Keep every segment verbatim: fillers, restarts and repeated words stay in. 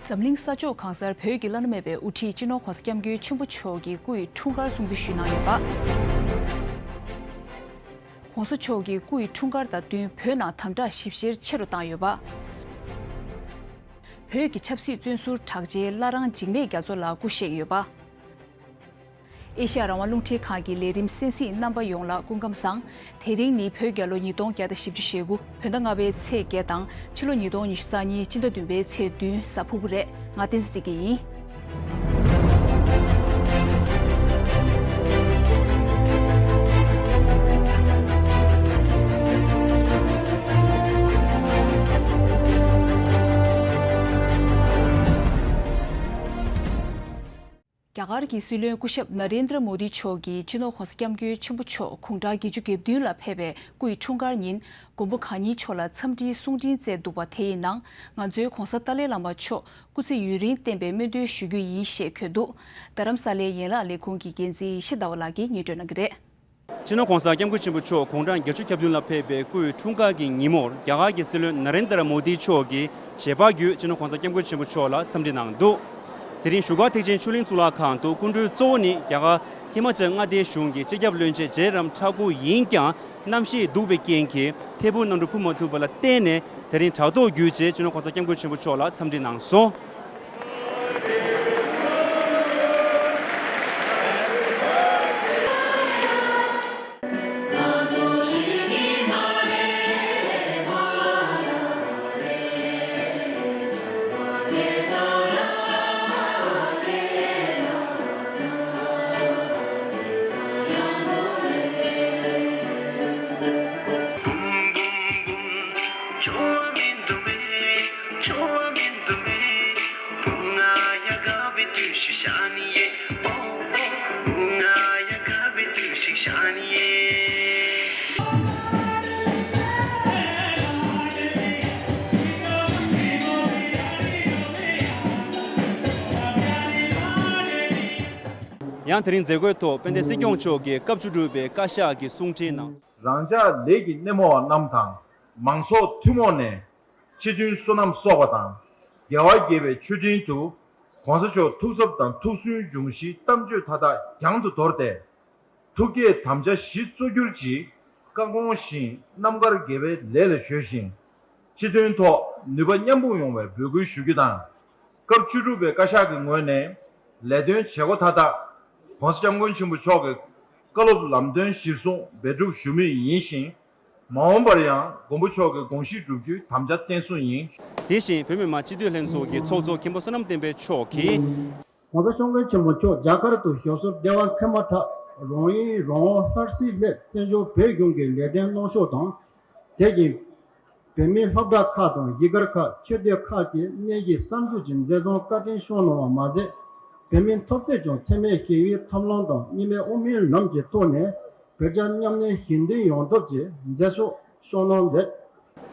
འཛམ་གླིང་ས་ཕྱོགས་གང་སར་བོད་ཀྱི་བླ་ན་མེད་པའི་དབུ་ཁྲིད་སྤྱི་ནོར་༧གོང་ས་༧སྐྱབས་མགོན་ཆེན་པོ་མཆོག་གི་སྐུ་ཡི་འཁྲུངས་སྐར་སྲུང་བརྩི་ཞུས་གནང་ཡོད་པ། ༧གོང་ས་མཆོག་གི་སྐུ་ཡི་འཁྲུངས་སྐར་དང་བསྟུན་བོད་ནང་དམ་དྲག་ཞིབ་བཤེར་ཆེ་རུ་བཏང་ཡོད་པ། བོད་ཀྱི་ཆབ་སྲིད་བཙོན་ཟུར་དྲག་ཆེ་བླ་བྲང་འཇིགས་མེད་རྒྱ་མཚོ་ལགས་སྐུ་གཤེགས་ཡོད་པ། ཨེ་ཤ་ཡ་རང་དབང་རླུང་འཕྲིན་ཁང་གི་ལས་རིམ་གསན་གཟིགས་རྣམ་པ་ཡོངས་ལ་སྐུ་ཁམས་བཟང་། དེ་རིང་ནི་བོད་རྒྱལ་ལོ་ཉིས་སྟོང་བརྒྱ་དང་བཞི་བཅུ་ཞེ་དགུ། བོད་ཟླ་ལྔ་པའི་ཚེས་བརྒྱད་དང་ཕྱི་ལོ་ཉིས་སྟོང་ཉི་ཤུ་རྩ་གཉིས་སྤྱི་ཟླ་བདུན་པའི་ཚེས་བདུན་གཟའ་ཕུར་བུ་རེད། ང་བསྟན་འཛིན་བདེ་སྐྱིད་ཡིན། རྒྱ་གར་གྱི་སྲིད་བློན་སྐུ་ཞབས་ན་རེན་དྲ་མོ་དི་མཆོག་གིས་སྤྱི་ནོར་༧གོང་ས་༧སྐྱབས་མགོན་ཆེན་པོ་མཆོག་དགུང་གྲངས་བརྒྱད་ཅུ་གྱ་བདུན་ལ་ཕེབས་པའི་སྐུ་ཡི་འཁྲུངས་སྐར་ཉིན་མགོན་པོ་གང་ཉིད་མཆོག་ལ་འཚམས་འདྲིའི་གསུང་འཕྲིན་བསྩལ་འདུག་པ། དེ་ཡི་ནང་ང་ཚོའི་༧གོང་ས་ཏཱ་ལའི་བླ་མ་མཆོག་སྐུ་ཚེ་ཡུན་རིང་བརྟན་པའི་སྨོན་འདུན་ཞུ་རྒྱུ་ཡིན་ཞེས་འཁོད་འདུག་རྡ་རམ་ས་ལའི་ཡན་ལག་ལས་ཁུངས་ཀྱི་འགན་འཛིན་ཡེ་ཤེས་ཟླ་བ་ལགས་ཀྱིས་སྙན་སྒྲོན་གནང་གི་རེད། སྤྱི་ནོར་༧གོང་ས་༧སྐྱབས་མགོན་ཆེན་པོ་མཆོག་དགུང་གྲངས་བརྒྱད་ཅུ་གྱ་བདུན་ལ་ཕེབས་པའི་སྐུའི་འཁྲུངས་སྐར་གྱི་ཉིན་མོར་རྒྱ་གར་གྱི་སྲིད་བློན་ན་རེན་དྲ་མོ་དི་མཆོག་གིས་ཞལ་པར་བརྒྱུད་སྤྱི་ནོར་༧གོང་ས་༧སྐྱབས་མགོན་ཆེན་པོ་མཆོག་ལ་འཚམས་འདྲི་གནང་འདུག་དེ་རིང་བཞུགས་སྒར་ཐེག་ཆེན་ཆོས་གླིང་གཙུག་ལག་ཁང་དུ་སྐུ་མགྲོན་གཙོ་བོ་ནི་རྒྱ་གར་ཧི་མ་ཅལ་མངའ་སྡེའི་གཞུང་གི་སྤྱི་ཁྱབ་བློན་ཆེན་ཇེ་རམ་ཐ་ཀུར་ཡིན་ཀྱང་གནམ་གཤིས་སྡུག་པའི་རྐྱེན་གྱིས་ཐད་འཕུར་གནམ་གྲུ་འཕུར་མ་ཐུབ་པ་ལ་བརྟེན་ནས་དེ་རིང་དྲ་ཐོག་བརྒྱུད་བྱས་སྤྱི་ནོར་༧གོང་ས་༧སྐྱབས་མགོན་ཆེན་པོ་མཆོག་ལ་འཚམས་འདྲི་གནང་སོང་། ཡང་དེ་རིང་མཛད་སྒོའི་ཐོག་དཔལ་ལྡན་སྲིད་སྐྱོང་མཆོག་གིས་སྐབས་བཅུ་དྲུག་པའི་བཀའ་ཤག་གི་གསུང་འཕྲིན་ནང་། རང་ཅག་ལས་ཀྱི་སྣེ་མོ་བ་རྣམས་དང་མང་ཚོགས་ཐུན་མོང་ནས་སྤྱི་མཐུན་བསོད་ནམས་གསོག་པ་དང་རྒྱལ་བ་དགྱེས་པའི་མཆོད་སྤྲིན་དུ་༧གོང་ས་མཆོག་ཐུགས་འཚབ་དང་ཐུགས་སུན་འབྱུང་གཞིའི་གཏམ་བརྗོད་མཐའ་དག་རྒྱང་དུ་དོར་ཏེ། ཐུགས་བསྐྱེད་དམ་བཅའ་བཞི་གཙོ་གྱུར་གྱི་བཀའ་དགོངས་བཞིན་རྣམ་དཀར་དགེ་བའི་ལས་ལ་གཞོལ་ཞིང་། སྤྱི་དོན་ཐོག་ནུས་པ་མཉམ་སྤུངས་ཡོང་བའི་འབོད་སྐུལ་ཞུ་རྒྱུ་དང་། སྐབས་བཅུ་དྲུག་པའི་བཀའ་ཤག་གི་ངོས་ནས་ལས་དོན་བྱེད་སྒོ་མཐའ་དག་༧གོང་ས་༧སྐྱབས་མགོན་ཆེན་པོ་མཆོག་གི་བཀའ་སློབ་ལམ་སྟོན་གཞིར་བཟུང་འབད་སྒྲུབ་ཞུ་མུས་ཡིན་ཞིང་། མ་འོངས་པར་ཡང་མགོན་པོ་མཆོག་གི་དགོངས་གཞི་བསྒྲུབ་རྒྱུའི་དམ་བཅའ་བརྟན་སྲུང་ཡིན། དེ་བཞིན་བོད་མི་མང་སྤྱི་འཐུས་ལྷན་ཚོགས་ཀྱི་ཚོགས་གཙོ་མཁན་པོ་བསོད་ནམས་བསྟན་འཕེལ་མཆོག་གིས། ༸གོང་ས་༸སྐྱབས་མགོན་ཆེན་པོ་མཆོག་རྒྱ་གར་དུ་ཞབས་སོར་བདེ་བར་འཁོད་མ་ཐག་རང་ཡུལ་རང་དབང་ལྷ་སའི་སླེབས་བཙན་བྱོལ་བོད་གཞུང་གི་ལས་དོན་གནང་ཕྱོགས་དང་། དེ་བཞིན་བོད་མིའི་སློབ་གྲྭ་ཁག་དང་གཞིས་སྒར་ཁག་ཆོས་སྡེ་ཁག་བཅས་གནས་བཞིའི་གསར་འཛུགས་ཀྱི་མཛད་རྫོང་བཀའ་དྲིན་བསྐྱངས་གནང་བ་མ་ཟད། བོད་མིའི་འཐབ་རྩོད་ཀྱང་འཚེ་མེད་ཞི་བའི་ཐབས་ལམ་དང་གཉིས་སྨན་དབུ་མའི་ལམ་གྱི་ཐོག་ནས་བོད་རྒྱ་མཉམ་གནས་ཞི་མཐུན་ཡོང་ཐབས་ཀྱི་མཛད་ཕྱོགས་བསྐྱངས་གནང་མཛད།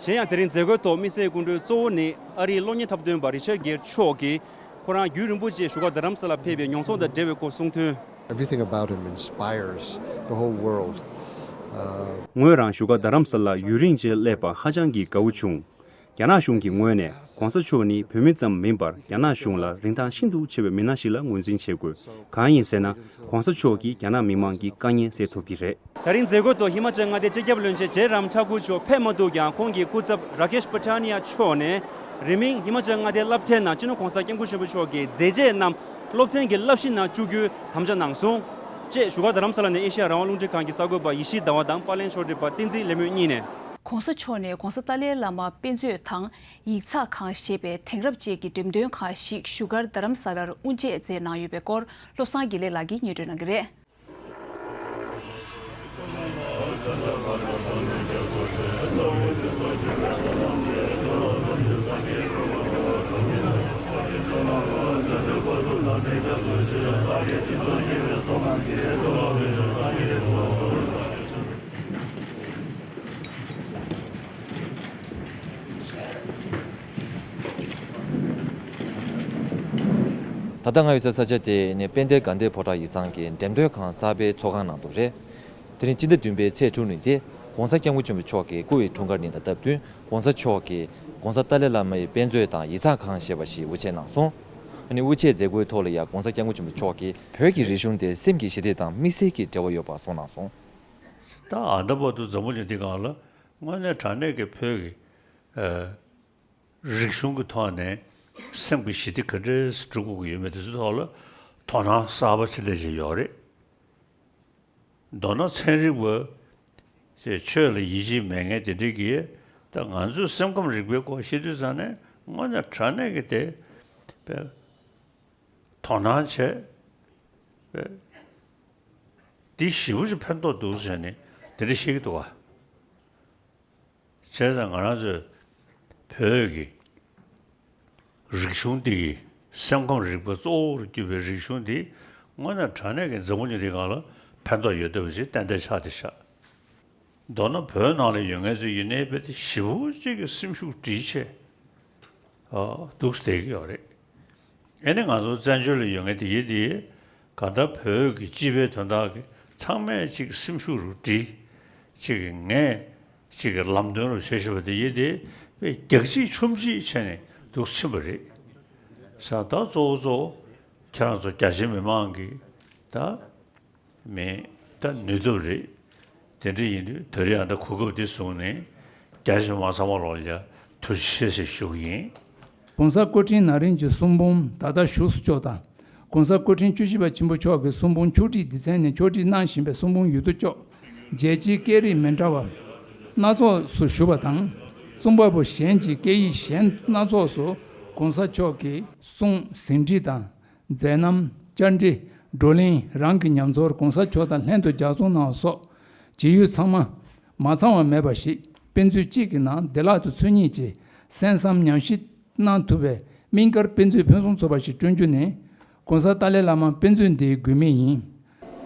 གཞན་ཡང་དེ་རིང་མཛད་སྒོའི་ཐོག་དམིགས་བསལ་སྐུ་མགྲོན་གཙོ་བོ་ནི་ཨ་རིའི་གློག་བརྙན་འཁྲབ་སྟོན་པ་རི་ཆར་གེར་མཆོག་གིས་ཁོ་རང་རྒྱུན་རིང་པོ་ཅིག་བཞུགས་སྒར་རྡ་རམ་ས་ལ་ཕེབས་པའི་མྱོང་ཚོར་དང་འབྲེལ་བའི་སྐོར་གསུངས་དོན། Everything about him inspires the whole world. ངོས་རང་བཞུགས་སྒར་རྡ་རམ་ས་ལ་ཡུན་རིང་ཅིག་སླེབས་པ་ཧ་ཅང་གི་དགའ་བོ་བྱུང་། རྒྱ་ནག་གཞུང་གི་ངོས་ནས་༸གོང་ས་མཆོག་ནི་བོད་མི་ཙམ་མིན་པར་རྒྱ་ནག་གཞུང་ལ་རིན་ཐང་ཤིན་ཏུ་ཆེ་བའི་མི་སྣ་ཞིག་ལ་ངོས་འཛིན་བྱེད་དགོས། གང་ཡིན་ཟེར་ན། ༸གོང་ས་མཆོག་གིས་རྒྱ་ནག་མི་མང་གི་དཀའ་ངལ་སེལ་ཐུབ་ཀྱི་རེད། ད་རིང་མཛད་སྒོའི་ཐོག་ཧི་མ་ཅལ་མངའ་སྡེའི་སྤྱི་ཁྱབ་བློན་ཆེན་ཇེ་རམ་ཐ་ཀུར་མཆོག་ཕེབས་མ་ཐུབ་ཀྱང་། ཁོང་གི་སྐུ་ཚབ་ར་ཀེཤ་པ་ཐ་ནི་ཡ་མཆོག་ནས་རིང་མིན་ཧི་མ་ཅལ་མངའ་སྡེའི་རླབས་ཆེན་ནང་སྤྱི་ནོར་༸གོང་ས་༸སྐྱབས་མགོན་ཆེན་པོ་མཆོག་གི་མཛད་རྗེས་རྣམས་སློབ་ཚན་གྱི་བསླབ་གཞི་ནང་བཅུག་རྒྱུའི་དམ་བཅའ་གནང་སོང་། ཅེས་བཞུགས་སྒར་རྡ་རམ་ས་ལ་ནས་ཨེ་ཤེ་ཡ་རང་དབང་རླུང་འཕྲིན་ཁང་གི་གསར་འགོད་པ་ཡེ་ཤེས་ཟླ་བ་དང་པར་ལེན་ཕྱོགས་སྒྲིག་པ་བསྟན་འཛིན་ལེགས་སྨོན་གཉིས་ནས། ༸གོང་ས་མཆོག་ནས་༸གོང་ས་ཏཱ་ལའི་བླ་མ་དཔེ་མཛོད་དང་ཡིག་ཚགས་ཁང་ཞེས་པའི་དེང་རབས་ཅན་གྱི་འགྲེམས་སྟོན་ཁང་ཞིག་བཞུགས་སྒར་རྡ་རམ་ས་ལར་དབུ་འབྱེད་མཛད་གནང་ཡོད་པའི་སྐོར་བློ་བཟང་དགེ་ལེགས་ལགས་ཀྱིས་སྙན་སྒྲོན་གནང་གི་རེད། ད་ལྟ་ང་ཡོད་སའི་ས་ཆ་དེ་ནི་དཔལ་ལྡན་དགའ་ལྡན་ཕོ་བྲང་ཡིག་ཚང་གི་འགྲེམས་སྟོན་ཁང་གསར་པའི་ཚོགས་ཁང་ནང་དུ་རེད། དེ་རིང་སྤྱི་ཟླ་བདུན་པའི་ཚེས་དྲུག་ཉིན་དེ་༸གོང་ས་༸སྐྱབས་མགོན་ཆེན་པོ་མཆོག་གི་སྐུ་ཡི་འཁྲུངས་སྐར་ཉིན་དང་སྟབས་བསྟུན་༸གོང་ས་མཆོག་གི་ ༸གོང་ས་ཏཱ་ལའི་བླ་མའི་དཔེ་མཛོད་དང་ཡིག་ཚང་ཁང་ཞེས་པ་ཞིག་དབུ་འབྱེད་གནང་སོང་། ཨ་ནི་དབུ་འབྱེད་མཛད་སྒོའི་ཐོག་ལ་ཡང་༸གོང་ས་༸སྐྱབས་མགོན་ཆེན་པོ་མཆོག་གིས་བོད་ཀྱི་རིག་གཞུང་དེ་སེམས་ཀྱི་ཞི་བདེ་དང་དམིགས་བསལ་གྱི་འབྲེལ་བ་ཡོད་པ་གསུངས་གནང་སོང་། ད་ཨ་ད་བར་དུ་འཛམ་བུ་གླིང་འདི་སྒང་ལ་དངོས་གནས་དྲང་གནས་ཀྱི་བོད་ཀྱི་ཨ་རིག་གཞུང་གི་ཐོག་ནས་སེམས་ཀྱི་ཞི་བདེ་ག་འདྲས་སྒྲུབ་དགོས་ཀྱི་ཡོད་མེད་དེ་ཚོའི་ཐོག་ལ་དོ་སྣང་གསར་པ་ཅིག་སླེབས་བཞིན་ཡོད་རེད། མདོར་ན་ཚན་རིག་པ་ཅེས་ཆོས་ལ་ཡིད་ཆེས་མེད་མཁན་དེ་འདྲས་ཀྱིས་ད་ང་ཚོས་སེམས་ཁམས་རིག་པའི་སྐོར་བཤད་དུས་ཙང་ནས་དངོས་གནས་དྲང་གནས་ཀྱི་དེ་དཔེ་དོ་སྣང་བྱས་དཔེ་འདི་ཞེ་པོ་ཅིག་ཕན་ཐོགས་འདུག་ཟེར་ནས་དེ་འདྲ་བཤད་ཀྱི་འདུག་བ། བྱས་ཙང་ང་རང་ཚོས་བོད་ཀྱི་རིག་གཞུང་འདི་ཡི་སེམས་ཁམས་རིག་པ་གཙོ་བོར་གྱུར་པའི་རིག་གཞུང་འདི་དངོས་གནས་དྲང་གནས་ཀྱི་འཛམ་བུ་གླིང་འདི་སྒང་ལ་ཕན་ཐོགས་ཡོད་བསྡད་པ་ཞིག་ཏན་ཏན་ཆགས་བསྡད་ཤག་མདོར་ན་བོད་ནང་ལ་ཡོད་མཁན་ཚོ་ཡིན་ནའི་རྦད་དེ་ཞེ་པོ་ཅིག་གི་སེམས་ཤུགས་འདྲིས་ཆེ་འདུག་བསྡད་ཀྱི་ཡོད་རེད། ཨེ་ནི་ང་ཚོ་བཙན་བྱོལ་ལ་ཡོད་མཁན་དེ་ཡིན་དེ་གང་ལྟར་བོད་ཀྱི་སྤྱི་པའི་དོན་དག་གི་ཚང་མས་ཅིག་སེམས་ཤུགས་རུ་བསྒྲིལ། ཅིག་ངས་ཅིག་ལམ་སྟོན་རུ་བྱེད་བཞིན་པ་དེ་ཡིན་དེ་དཔེ་རྒྱག་ཅིག་མཆོང་ཅིག་བྱས་ནས་འདུག་ཕྱིན་པ་རེད། ས་ད་གཙོ་བོ་གཙོ་བོ་ཁྱེད་རང་ཚོ་རྒྱ་ཆེ་མི་མང་གི་ད་མེད་ད་ནུས་སྟོབས་རེད། དེ་འདྲ་ཡིན་དུས་ད་རེས་ཨ་ད་གོ་སྐབས་འདི་བཟུང་ནས་རྒྱ་ཆེ་མི་མང་ཚང་མ་ལོག་ལ་ཡ་ཐུགས་རྗེ་ཆེ་ཞེས་ཞུ་གི་ཡིན། ༸གོང་ས་སྐུ་ཕྲེང་ན་རིམ་གྱི་གསུང་འབུམ་ད་ལྟ་བཞུགས་སུ་བཅུག་དང་། ༸གོང་ས་སྐུ་ཕྲེང་བཅུ་བཞི་པ་ཆེན་པོ་མཆོག་གི་གསུང་འབུམ་ཕྱོགས་སྒྲིག་སྡེ་ཚན་ནས་ཕྱོགས་སྒྲིག་གནང་བཞིན་པའི་གསུང་འབུམ་ཡོད་དོ་ཅོག་རྒྱལ་སྤྱིའི་སྐད་རིགས་མི་འདྲ་བ་སྣ་ཚོགས་སུ་ཞུ་བ་དང་། རྩོམ་པ་པོ་གཞན་གྱིས་སྐད་ཡིག་གཞན་སྣ་ཚོགས་སུ་༸གོང་ས་མཆོག་གི་གསུང་ཟིན་བྲིས་དང་མཛད་རྣམ་བཅར་འདྲི་བགྲོ་གླེང་རང་གི་ཉམས་ཚོར་༸གོང་ས་མཆོག་དང་ལྷན་དུ་ལྗགས་རྩོམ་གནང་བ་སོགས་བྱེད་ཡུལ་ཚང་མ་མ་ཚང་བ་མེད་པ་ཞིག་དཔེ་མཛོད་གཅིག་གི་ནང་བདེ་བླག་ཏུ་འཚོལ་སྙེག་ཅིང་གསན་བསམ་ཉམས་ཞིབ་གནང་ཐུབ་པའི་སྨན་དཀར་དཔེ་མཛོད་ཕུན་སུམ་ཚོགས་པ་ཞིག་བསྐྲུན་རྒྱུ་ནི་༸གོང་ས་ཏཱ་ལའི་བླ་མ་དཔེ་མཛོད་འདིའི་དགོས་དམིགས་ཡིན།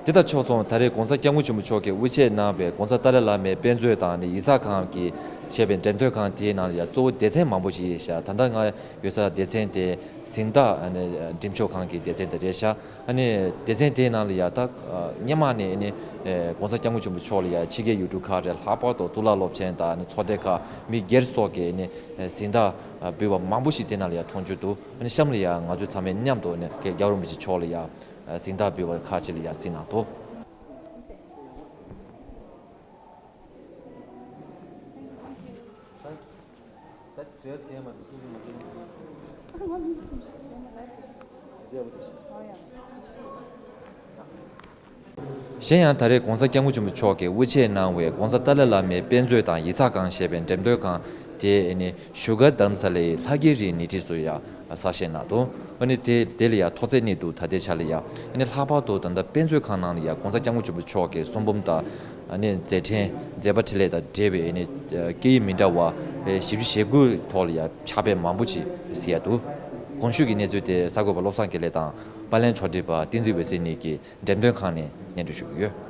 དེ་དང་ཕྱོགས་མཚུངས་ད་རེས་༸གོང་ས་༸སྐྱབས་མགོན་ཆེན་པོ་མཆོག་གིས་དབུ་འབྱེད་གནང་བའི་༸གོང་ས་ཏཱ་ལའི་བླ་མའི་དཔེ་མཛོད་དང་ནི་ཡིག་ཚགས་ཁང་གི་ཞེས་པའི་འགྲེམས་སྟོན་ཁང་དེའི་ནང་ལ་ཡང་གཙོ་བོ་སྡེ་ཚན་མང་པོ་ཞིག་ཡོད་ཤག་ད་ལྟ་ང་ཡོད་ས་སྡེ་ཚན་དེ་གཟེངས་རྟགས་ཨ་ནི་འགྲེམས་ཞུགས་ཁང་གི་སྡེ་ཚན་དེ་རེད་ཤག་ཨ་ནི་སྡེ་ཚན་དེའི་ནང་ལ་ཡང་ད་སྔོན་མ་ནས་ཨ་ནི་༸གོང་ས་༸སྐྱབས་མགོན་ཆེན་པོ་མཆོག་ལ་ཡང་ཕྱི་རྒྱལ་ཡུལ་གྲུ་ཁག་རེད། ལྷག་པར་དུ་གཙུག་ལག་སློབ་ཆེན་དང་ཨ་ནི་ཚོགས་སྡེ་ཁག་མི་སྒེར་སོགས་ཀྱིས་ཨ་ནི་གཟེངས་རྟགས་འབུལ་བ་མང་པོ་ཞིག་དེ་ནང་ལ་ཡང་མཐོང་རྒྱུ་འདུག་ཨ་ནི་གཤམ་ལ་ཡང་ང་ཚོ་ཚང་མས་མཉམ་དུ་ཨ་ནི་རྒྱལ་བ་རིན་པོ་ཆེ་མཆོག་ལ་ཡང་གཟེངས་རྟགས་འབུལ་བ་ཁག་ཅིག་ལ་ཡང་གཟིགས་གནང་འདུག་གཞན་ཡང་ད་རེས་༸གོང་ས་༸སྐྱབས་མགོན་ཆེན་པོ་མཆོག་གིས་དབུ་འབྱེད་གནང་བའི་༸གོང་ས་ཏཱ་ལའི་བླ་མའི་དཔེ་མཛོད་དང་ཡིག་ཚགས་ཁང་ཞེས་པའི་འགྲེམས་སྟོན་ཁང་དེ་ནི་བཞུགས་སྒར་རྡ་རམ་ས་ལའི་ལྷ་རྒྱལ་རིའི་ཉེ་འཁྲིས་སུ་ཡང་གསར་བཞེངས་གནང་འདུག་ཨ་ནི་དེ་དེ་ལ་ཡང་མཐོ་ཚད་གནས་འདུག་ད་ལྟའི་ཆ་ལ་ཡང་ཨ་ནི་ལྷག་པར་དུ་ད་ལྟ་དཔེ་མཛོད་ཁང་ནང་ལ་ཡང་༸གོང་ས་༸སྐྱབས་མགོན་ཆེན་པོ་མཆོག་གི་གསུང་འབུམ་དང་ཨ་ནི་མཛད་འཕྲིན་མཛད་པ་འཕྲིན་ལས་དང་འབྲེལ་བའི་ཨ་ནི་སྐད་ཡིག་མི་འདྲ་བ་བཞི་བཅུ་ཞེ་དགུ་ཐོག་ལ་ཡང་ཕྱག་དཔེ་མང་པོ་ཅིག་གཟིགས་ཡ་འདུག་གོང་ཞུས་ཀྱི་གནས་ཚུལ་དེ་གསར་འགོད་པ་བློ་བཟང་དགེ་ལེགས་དང་པར་ལེན་ཕྱོགས་སྒྲིག་པ་བསྟན་འཛིན་འོད་ཟེར་གཉིས་ཀྱིས་འགྲེམས་སྟོན་ཁང་ནས་སྙན་སྒྲོན་ཞུ་གི་ཡོད།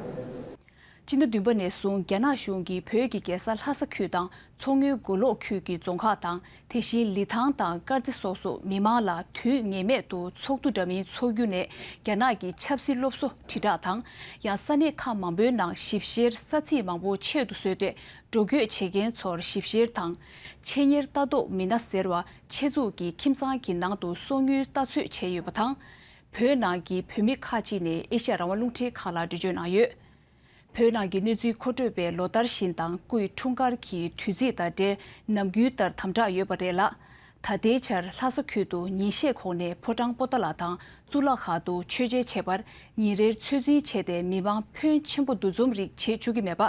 སྤྱི་ཟླ་བདུན་པ་ནས་བཟུང་རྒྱ་ནག་གཞུང་གིས་བོད་ཀྱི་རྒྱལ་ས་ལྷ་ས་ཁུལ་དང་མཚོ་སྔོན་མགོ་ལོག་ཁུལ་གྱི་རྫོང་ཁག་དང་། དེ་བཞིན་ལི་ཐང་དང་དཀར་རྩེ་སོགས་སུ་མི་མང་ལ་དུས་ངེས་མེད་དུ་ཚོགས་འདུ་འདྲ་མིན་འཚོགས་རྒྱུ་ནས་རྒྱ་ནག་གི་ཆབ་སྲིད་སློབ་གསོ་དྲིལ་བསྒྲགས་དང་། ཡང་ས་གནས་ཁག་མང་པོའི་ནང་ཞིབ་བཤེར་ས་ཚིགས་མང་པོ་ཆེད་དུ་བཟོས་ཏེ། འགྲོ་སྐྱོད་བྱེད་མཁན་ཚོར་ཞིབ་བཤེར་དང་། ཆེད་གཉེར་ལྟ་རྟོག་མི་སྣ་ཟེར་བ་ཆེད་འཛུགས་ཀྱིས་ཁྱིམ་ཚང་གི་ནང་དུ་སོ་དངུལ་ལྟ་ཚོད་བྱས་ཡོད་པ་དང་། བོད་ནང་གི་བོད་མི་ཁག་ཅིག་ནས་ཨེ་ཤ་ཡ་རང་དབང་རླུང་འཕྲིན་ཁང་ལ་འགྲེལ་བརྗོད་གནང་ཡོད། བོད་ནང་གི་གནས་ཚུལ་མཁོ་སྤྲོད་པས་ལོ་ལྟར་བཞིན་དང་སྐུའི་འཁྲུངས་སྐར་གྱི་དུས་ཚིགས་དང་འབྲེལ་ནམ་རྒྱུན་ལྟར་དམ་དྲག་ཡོད་པ་རེད་ལ། ད་ལྟའི་ཆར་ལྷ་ས་ཁུལ་དུ་ཉིན་ཤས་གོང་ནས་ཕོ་བྲང་པོ་ཏཱ་ལ་དང་གཙུག་ལག་ཁང་དུ་མཆོད་མཇལ་བྱས་པར་ཉིན་རེར་ཚོད་འཛིན་བྱས་ཏེ་མི་མང་ཕོན་ཆེན་པོ་འདུ་འཛོམས་རིགས་བྱེད་བཅུག་གི་མེད་པ།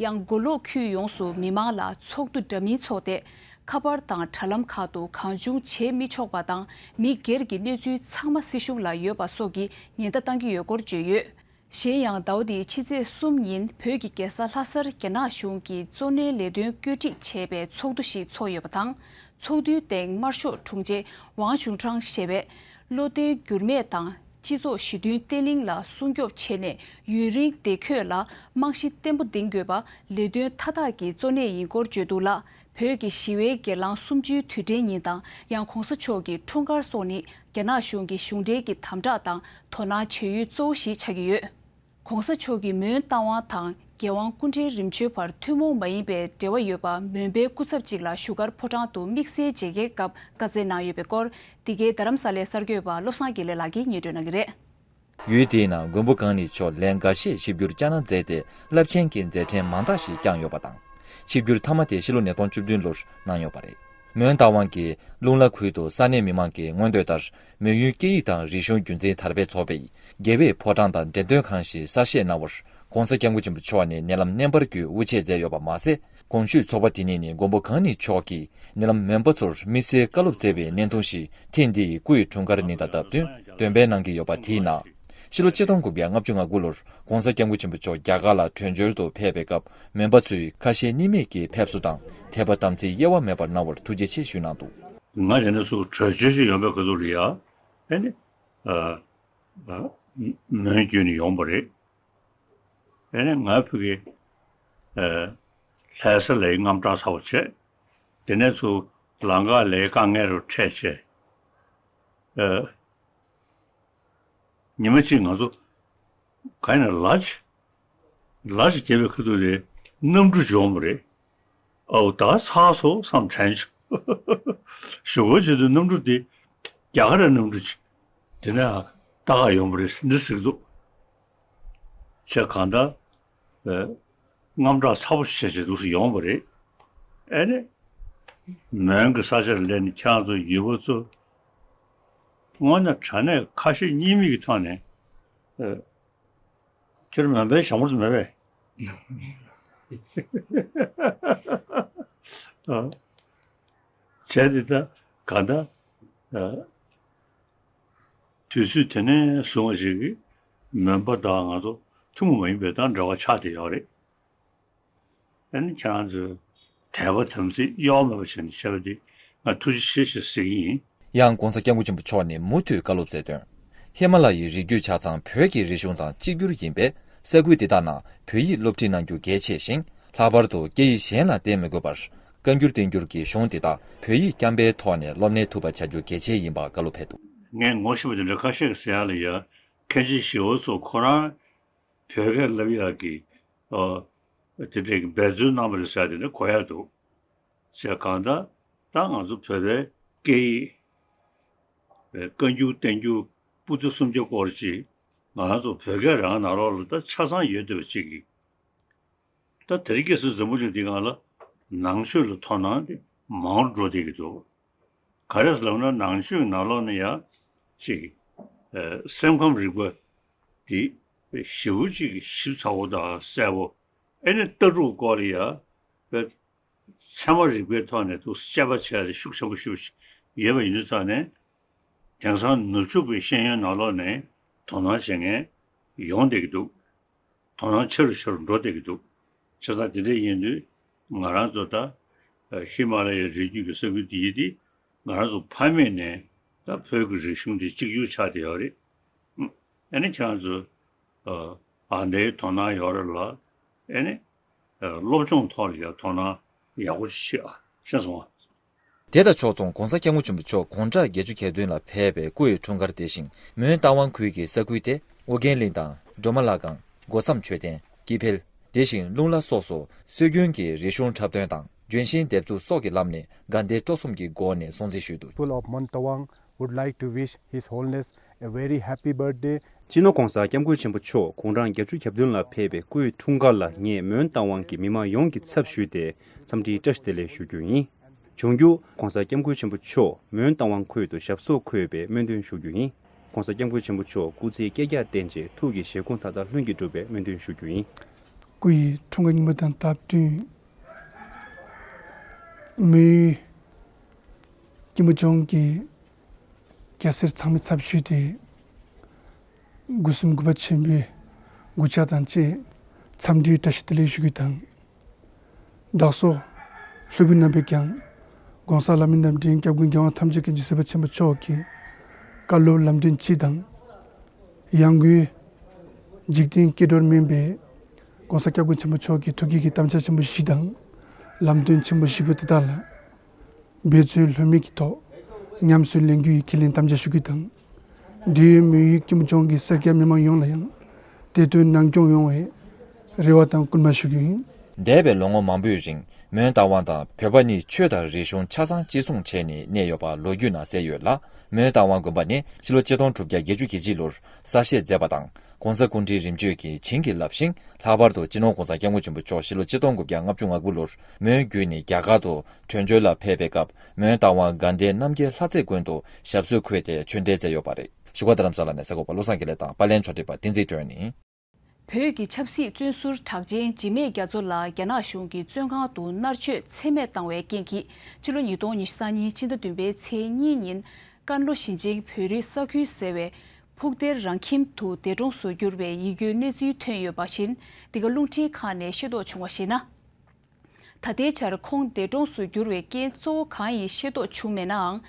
ཡང་མགོ་ལོག་ཁུལ་ཡོངས་སུ་མི་མང་ལ་ཚོགས་འདུ་འདྲ་མིན་འཚོགས་ཏེ། ཁ་པར་དང་དྲ་ལམ་ཁག་ཏུ་གང་བྱུང་བྱེད་མི་ཆོག་པ་དང་མི་སྒེར་གྱི་གནས་ཚུལ་ཚང་མ་སྲིད་གཞུང་ལ་ཡོད་པ་སོགས་ཀྱི་ཉེན་བརྡ་བཏང་གི་ཡོད་སྐོར་བརྗོད་ཡོད། གཞན་ཡང་ཟླ་བ་འདིའི་ཕྱི་ཚེས་གསུམ་ཉིན་བོད་ཀྱི་རྒྱལ་ས་ལྷ་སར་རྒྱ་ནག་གཞུང་གིས་གཙོ་གནད་ལས་དོན་བཀོད་སྒྲིག་བྱས་པའི་ཚོགས་འདུ་ཞིག་འཚོགས་ཡོད་པ་དང་། ཚོགས་འདུའི་སྟེང་དམར་ཤོག་དྲུང་ཆེ་ཝང་ཞུན་ཁྲང་ཞེས་པས་བློ་བརྟན་འགྱུར་མེད་དང་སྤྱི་ཚོགས་ཞི་མཐུན་བརྟན་ལྷིང་ལ་སྲུང་སྐྱོབ་བྱས་ནས་ཡུན་རིང་བདེ་འཁོད་ལ་རྨང་གཞི་བརྟན་པོ་འདིང་དགོས་པ་ལས་དོན་མཐའ་དག་གི་གཙོ་གནད་ཡིན་སྐོར་བརྗོད་འདུག་ལ། བོད་ཀྱི་ཞི་བའི་སྒེར་ལངས་གསུམ་བཅུའི་དུས་དྲན་ཉིན་དང་ཡང་༸གོང་ས་མཆོག་གི་འཁྲུངས་སྐར་སོགས་ནི་རྒྱ་ནག་གཞུང་གི་གཞུང་འབྲེལ་གྱི་དམ་དྲག་དང་དོ་སྣང་བྱེད་ཡུལ་གཙོ་བོ་ཞིག་ཆགས་ཀྱི་ཡོད། ༸གོང་ས་མཆོག་གི་མོན་རྟ་དབང་དང་ རྒྱལ་དབང་སྐུ་ཕྲེང་རིམ་བྱོན་བར་ཐུན་མོང་མ་ཡིན་པའི་འབྲེལ་བ་ཡོད་པ་མོན་པའི་སྐུ་ཚབ་ཅིག་ལ་བཞུགས་སྒར་ཕོ་བྲང་དུ་དམིགས་བསལ་མཇལ་ཁའི་སྐབས་བཀའ་སྩལ་གནང་ཡོད་པའི་སྐོར། འདི་གའི་རྡ་རམ་ས་ལའི་གསར་འགོད་པ་བློ་བཟང་དགེ་ལེགས་ལགས་ཀྱིས་སྙན་སྒྲོན་གནང་གི་རེད། ཡུལ་དེའི་ནང་མགོན་པོ་གང་ཉིད་མཆོག་ལན་འགའ་ཤས་ཆིབས་བསྒྱུར་བསྐྱངས་གནང་མཛད་དེ། རླབས་ཆེན་གྱི་མཛད་འཕྲིན་མང་དག་ཞིག་བསྐྱངས་ཡོད་པ་དང་། ཆིབས་བསྒྱུར་མཐའ་མ་དེ་ཕྱི་ལོ་ཉིས་སྟོང་བཅུ་བདུན་ལོར་གནང་ཡོད་པ་རེད། མོན་རྟ་དབང་གིས་ལུང་ལ་ཁུལ་དུ་ས་གནས་མི་མང་གི་མངོན་འདོད་ལྟར། མོན་ཡུལ་སྐད་ཡིག་དང་རིག་གཞུང་རྒྱུན་འཛིན་དར་སྤེལ་ཚོགས་པའི་རྒྱལ་བའི་ཕོ་བྲང་དང་འགྲེམས་སྟོན་ཁང་ཞིག་གསར་བཞེངས་གནང་བར། ྋགོང་ས་ྋསྐྱབས་མགོན་ཆེན་པོ་མཆོག་ནས་ཉེ་ལམ་བརྙན་པར་བརྒྱུད་དབུ་འབྱེད་མཛད་ཡོད་པ་མ་ཟད། གོང་ཞུས་ཚོགས་པ་དེ་ཉིད་ནས་མགོན་པོ་གང་ཉིད་མཆོག་གིས་ཉེ་ལམ་མོན་པ་ཚོར་དམིགས་བསལ་བཀའ་སློབ་སྩལ་བའི་བརྙན་ཐུང་ཞིག་ཐེངས་འདིའི་སྐུ་ཡི་འཁྲུངས་སྐར་ཉིན་དང་སྟབས་བསྟུན་འདོན་སྤེལ་གནང་གི་ཡོད་པ་དེའི་ནང་། ཕྱི་ལོ་ཆིག་སྟོང་དགུ་བརྒྱ་ལྔ་བཅུ་ང་དགུ་ལོར་ྋགོང་ས་ྋསྐྱབས་མགོན་ཆེན་པོ་མཆོག་རྒྱ་གར་ལ་བྲོས་བྱོལ་དུ་ཕེབས་པའི་སྐབས། མོན་པ་ཚོས་ཁ་ཞེ་གཉིས་མེད་ཀྱི་ཕེབས་བསུ་དང་དད་པ་དམ་ཚིག་གཡེལ་བ་མེད་པར་གནང་བར་ཐུགས་རྗེ་ཆེ་ཞུས་གནང་འདུག། ང་དེ་ནས་ཚུར་བྲོས་བྱོལ་ཞིག་ཡོང་པའི་ཁ་ཐུག་ལ་ཡ། ཨེ་ནི། ཨ། ཨ། མོན་བརྒྱུད་ནས་ཡོང་པ་རེད། ཨེ་ནི་ང་ཕ་གི། ཨ། ལྷ་ས་ལ་དངངས་སྐྲག་ཚ་པོ་བྱས། དེ་ནས་ཚུར་ལམ་ཁ་ལ་དཀའ་ངལ་རུ་འཕྲད་བྱས། ཨ། ཉི་མ་གཅིག་ང་ཚོ་ག་ཡིན་ན་ལ་ཅིག་ལ་ཅིག་རྒྱབ་པའི་ཁ་ཐུག་ལ་གནམ་གྲུ་འབྱོར་བ་རེད། ཨའུ་ད་ཚར་སོང་བསམ་དྲན་བྱུང་། ཞོགས་པ་ཆེད་དུ་གནམ་གྲུ་དེ་རྒྱ་གར་གནམ་གྲུ་ཅིག་དེ་ནས་ལྟ་ག་ཡོང་བ་རེད་འདི་ཟེར་གི་འདུག་བྱས། གང་ལྟར། ཨ། དངངས་སྐྲག་ཚ་པོ་ཞེ་ཞིག་འདུག་སེ་ཡོང་བ་རེད། ཨེ་ནི། མོན་གྱི་ས་ཆར་སླེབས་ནས་ཁྱེད་རང་ཚོ་ཡུལ་པ་ཚོ། དངོས་གནས་དྲང་གནས་ཁ་ཞེ་གཉིས་མེད་ཀྱི་ཐོག་ནས། ཨ། ཁྱེད་མོན་པའི་ཞང་པོ་ཚོ་མེད་པས། ཨ། བྱས་ཏེ་ད་ག་ད། ཨ། དུས་ཚོད་དེ་ནས་བཟུང་བ་ཞིག་གིས་མོན་པ་དང་ང་ཚོ་ཐུན་མོང་མ་ཡིན་པའི་ད་འབྲེལ་བ་ཆགས་བསྡད་ཡོད་རེད། ཨ་ནི་ཁྱེད་རང་ཚོས་དད་པ་དམ་ཚིག་གཡོ་བ་མེད་པ་བྱས་ནས་བྱས་པ་འདི་ང་ཐུགས་རྗེ་ཆེ་ཞེས་ཟེར་གྱི་ཡིན། ཡང་ྋགོང་ས་ྋསྐྱབས་མགོན་ཆེན་པོ་མཆོག་ནས་མུ་མཐུད་བཀའ་སློབ་སྩལ་དོན། ཧི་མ་ལ་ཡའི་རི་རྒྱུད་ཆ་ཚང་བོད་ཀྱི་རིག་གཞུང་དང་གཅིག་གྱུར་ཡིན་པས། ས་ཁུལ་འདི་དག་ནང་བོད་ཡིག་སློབ་ཁྲིད་གནང་རྒྱུ་གལ་ཆེ་ཞིང་། ལྷག་པར་དུ་སྐད་ཡིག་གཞན་ལ་བརྟེན་མི་དགོས་པར། བཀའ་འགྱུར་བསྟན་འགྱུར་གྱི་གཞུང་འདི་དག་བོད་ཡིག་རྐྱང་པའི་ཐོག་ནས་སློབ་གཉེར་ཐུབ་པ་བྱ་རྒྱུ་གལ་ཆེ་ཡིན་པ་བཀའ་སློབ་ཕེབས་འདུག། ངས་ངོ་ཤེས་པ་དེ་འདྲ་ཁ་ཤས་ཀྱིས་ཟེར་ཡག་ལ་ཡ། མཁན་ཆེན་ཞི་བ་འཚོ་ཁོ་རང་བོད་སྐད་བསླབ་ཡག་གི། ཨ། དེ་འདྲའི་འབད་བརྩོན་གནང་བ་རེད་ཟེར་ཡག་དེ་འདྲ་གོ་ཡག་འདུག། ཟེར་གང་ལྟར་ད་ང་ཚོ་བོད་པའི་སྐད་ཡིག་བཀའ་འགྱུར་བསྟན་འགྱུར་པོ་ཏི་སུམ་བརྒྱ་སྐོར་ཅིག་ང་ཚོ་བོད་སྐད་རང་ནང་ལོགས་ལ་ད་ཆ་ཚང་ཡོད་བསྡད་པ་ཅིག་གིས། ད་དེ་རིང་ཁ་སང་འཛམ་བུ་གླིང་འདིའི་སྒང་ལ་ནང་ཆོས་ལ་དོ་སྣང་དེ་མང་རུ་འགྲོ་བསྡད་ཀྱི་འདུག། ག་རེ་ཟེར་ལབ་ན་ནང་ཆོས་ནང་ལོགས་ན་ཡང་ཅིག་ཨ། སེམས་ཁམས་རིག་པ་དེ་ཞེ་པོ་ཅིག་ཞིབ་ཚགས་པོ་དང་གསལ་པོ། ཨེ་ནི་ལྟ་གྲུབ་སྐོར་ལ་ཡང་བས། ཚད་མ་རིག་པའི་ཐོག་ནས་དུ་དཔྱད་པ་བྱས་ཏེ་ཤུགས་ཆེན་པོ་ཞེ་པོ་ཅིག་ཡོད་པ་ཡིན་དུས་ཙང་ནས། དེང་སང་ནུབ་ཕྱོགས་པའི་ཤེས་ཡོན་ནང་ལོགས་ནས་དོ་སྣང་བྱེད་མཁན་ཡོང་བསྡད་ཀྱི་འདུག། དོ་སྣང་ཆེ་རུ་ཆེ་རུ་འགྲོ་བསྡད་ཀྱི་འདུག། བྱས་ཙང་དེ་འདྲ་ཡིན་དུས་ང་རང་ཚོ་ད་ཧི་མ་ལ་ཡའི་རི་རྒྱུད་ཀྱི་ས་ཁུལ་འདི་ཡིན་ཏེ། ང་རང་ཚོ་ཕ་མེས་ནས་ད་བོད་ཀྱི་རིག་གཞུང་འདི་གཅིག་གྱུར་ཆགས་བསྡད་ཡོད་རེད། ཨ་ནི་ཁྱེད་རང་ཚོ་ཨ་འདིའི་དོ་སྣང་ཡོད་རེད་ལ། ཨ་ནི་སློབ་སྦྱོང་ཐོག་ལ་ཡང་དོ་སྣང་ཡག་པོ་ཞིག་བྱེད་ཨ། ཤེས་སོང་ཨ། དེ་དང་ཕྱོགས་མཚུངས་ྋགོང་ས་ྋསྐྱབས་མགོན་ཆེན་པོ་མཆོག་དགུང་གྲངས་བརྒྱད་ཅུ་གྱ་བདུན་ལ་ཕེབས་པའི་སྐུ་ཡི་འཁྲུངས་སྐར་དེ་བཞིན་མོན་རྟ་དབང་ཁུལ་གྱི་ས་ཁུལ་དེ་ཨོ་རྒྱན་གླིང་དང་སྒྲོལ་མ་ལྷ་ཁང་། སྒོ་བསམ་མཆོད་རྟེན། དཀྱིལ་འཕེལ། དེ་བཞིན་ལུང་ལ་སོགས་སུ་སྲོལ་རྒྱུན་གྱི་རིག་གཞུང་འཁྲབ་སྟོན་དང་ལྗོན་ཤིང་འདེབས་འཛུགས་སོགས་ཀྱི་ལམ་ནས་དགའ་ལྡན་སྤྲོ་གསུམ་གྱི་སྒོ་ནས་སྲུང་བརྩི་ཞུས་འདུག། People of Mon Tawang would like to wish His Holiness a very happy birthday. སྤྱི་ནོར་༧གོང་ས་༧སྐྱབས་མགོན་ཆེན་པོ་མཆོག་དགུང་གྲངས་བརྒྱད་ཅུ་གྱ་བདུན་ལ་ཕེབས་པའི་སྐུའི་འཁྲུངས་སྐར་ལ་ངས་མོན་རྟ་དབང་གི་མི་མང་ཡོངས་ཀྱི་ཚབ་ཞུས་ཏེ་འཚམས་འདྲིའི་བཀྲ་ཤིས་བདེ་ལེགས་ཞུ་རྒྱུ་ཡིན། འབྱུང་འགྱུར་༧གོང་ས་༧སྐྱབས་མགོན་ཆེན་པོ་མཆོག་མོན་རྟ་དབང་ཁུལ་དུ་ཞབས་སོར་འཁོད་པའི་སྨོན་འདུན་ཞུ་རྒྱུ་ཡིན། ༧གོང་ས་༧སྐྱབས་མགོན་ཆེན་པོ་མཆོག་སྐུ་ཚེ་བསྐལ་བརྒྱར་བརྟན་ཅིང་ཐུགས་ཀྱི་བཞེད་དགོངས་མཐའ་དག་ལྷུན་གྱིས་འགྲུབ་པའི་སྨོན་འདུན་ཞུ་རྒྱུ་ཡིན། སྐུ་ཡི་འཁྲུངས་སྐར་ཉིན་མོ་དང་སྟབས་བསྟུན། མོན་ཡུལ་སྐྱིད་མོ་ལྗོངས་ཀྱི་སྐྱ་སེར་ཚང་མའི་ཚབ་ཞུས་ཏེ། སྒོ་གསུམ་གུས་པ་ཆེན་པོས་གུས་ཕྱག་དང་བཅས་འཚམས་འདྲིའི་བཀྲ་ཤིས་བདེ་ལེགས་ཞུ་རྒྱུ་དང་། བདག་སོགས་སློབ་བུ་རྣམ་པས་ཀྱང་གོང་ས་ལྷ་མིའི་རྣམ་འདྲེན་སྐྱབས་མགོན་རྒྱལ་དབང་ཐམས་ཅད་མཁྱེན་ཅིང་གཟིགས་པ་ཆེན་པོ་མཆོག་གི་བཀའ་སློབ་ལམ་སྟོན་སྤྱི་དང་། ཡང་སྒོས་འཇིག་རྟེན་སྐྱེ་འགྲོར་སྨན་པའི་གོང་ས་སྐྱབས་མགོན་ཆེན་པོ་མཆོག་གི་ཐུགས་བསྐྱེད་ཀྱི་དམ་བཅའ་ཆེན་པོ་བཞི་དང་། ལམ་སྟོན་ཆེན་པོ་བཞི་པོ་དེ་དག་ལ་འབད་བརྩོན་ལྷོད་མེད་ཀྱི་ཐོག་ཉམས་སུ་ལེན་རྒྱུ་ཡི་ཁས་ལེན་དམ་བཅའ་ཞུ་རྒྱུ་དང་། འབྲེལ་ཡོད་མོན་ཡུལ་སྐྱིད་མོ་ལྗོངས་ཀྱི་སེར་སྐྱ་མི་མང་ཡོངས་ལ་ཡང་དེ་དོན་ནན་སྐྱོང་ཡོང་བའི་ རེ་བ་དང་སྐུལ་མ་ཞུ་རྒྱུ་ཡིན། འདས་པའི་ལོ་ངོ་མང་པོའི་རིང་མོན་རྟ་དབང་དང་བོད་པ་གཉིས་ཆོས་དང་རིག་གཞུང་ཆ་ཚང་གཅིག་མཚུངས་བྱས་ནས་གནས་ཡོད་པ་ལོ་རྒྱུས་ནང་གསལ་ཡོད་ལ། མོན་རྟ་དབང་དགོན་པ་ནི་ཕྱི་ལོ་ཆིག་སྟོང་དྲུག་བརྒྱ་བརྒྱད་ཅུ་གྱ་གཅིག་ལོར་གསར་བཞེངས་མཛད་པ་དང་། ྋགོང་ས་སྐུ་ཕྲེང་རིམ་བྱོན་གྱིས་བྱིན་གྱིས་བརླབས་ཤིང་། ལྷག་པར་དུ་སྤྱི་ནོར་ྋགོང་ས་ྋསྐྱབས་མགོན་ཆེན་པོ་མཆོག་ཕྱི་ལོ་ཆིག་སྟོང་དགུ་བརྒྱ་ལྔ་བཅུ་ང་དགུ་ལོར་མོན་བརྒྱུད་ནས་རྒྱ་གར་དུ་བྲོས་བྱོལ་ལ་ཕེབས་པའི་སྐབས། མོན་རྟ་དབང་དགའ་ལྡན་རྣམ་རྒྱལ་ལྷ་རྩེ་དགོན་དུ་ཞབས་སོར་འཁོད་དེ་ཆོས་འབྲེལ་མཛད་ཡོད་པ་རེད། བཞུགས་སྒར་རྡ་རམ་ས་ལ་ནས་གསར་འགོད་པ་བློ་བཟང་དགེ་ལེགས་དང་པར་ལེན་ཕྱོགས་སྒྲིག་པ་བསྟན་འཛིན་དོན་ཡིན། བོད་ཀྱི་ཆབ་སྲིད་བཙོན་ཟུར་གྲགས་ཅན་འཇིགས་མེད་རྒྱ་མཚོ་ལགས་རྒྱ་ནག་གཞུང་གིས་བཙོན་ཁང་དུ་མནར་གཅོད་ཚད་མེད་བཏང་བའི་རྐྱེན་གྱིས། ཕྱི་ལོ་ཉིས་སྟོང་ཉི་ཤུ་རྩ་གཉིས་ཕྱི་ཟླ་བདུན་པའི་ཚེས་གཉིས་ཉིན། ཀན་ལྷོ་ཞིང་ཆེན་བོད་རིགས་ས་ཁུལ་ཟེར་བའི་ཕུག་གཏེར་རང་ཁྱིམ་དུ་འདས་གྲོངས་སུ་གྱུར་བའི་ཡིད་སྐྱོའི་གནས་ཚུལ་ཐོན་ཡོད་པ་བཞིན། འདི་ག་རླུང་འཕྲིན་ཁང་ནས་ཤེས་རྟོགས་བྱུང་བར་གཞིགས་ན། ད་ལྟའི་ཆར་ཁོང་འདས་གྲོངས་སུ་གྱུར་བའི་རྐྱེན་གཙོ་བོ་གང་ཡིན་ཤེས་རྟོགས་བྱུང་མེད་ནའང་།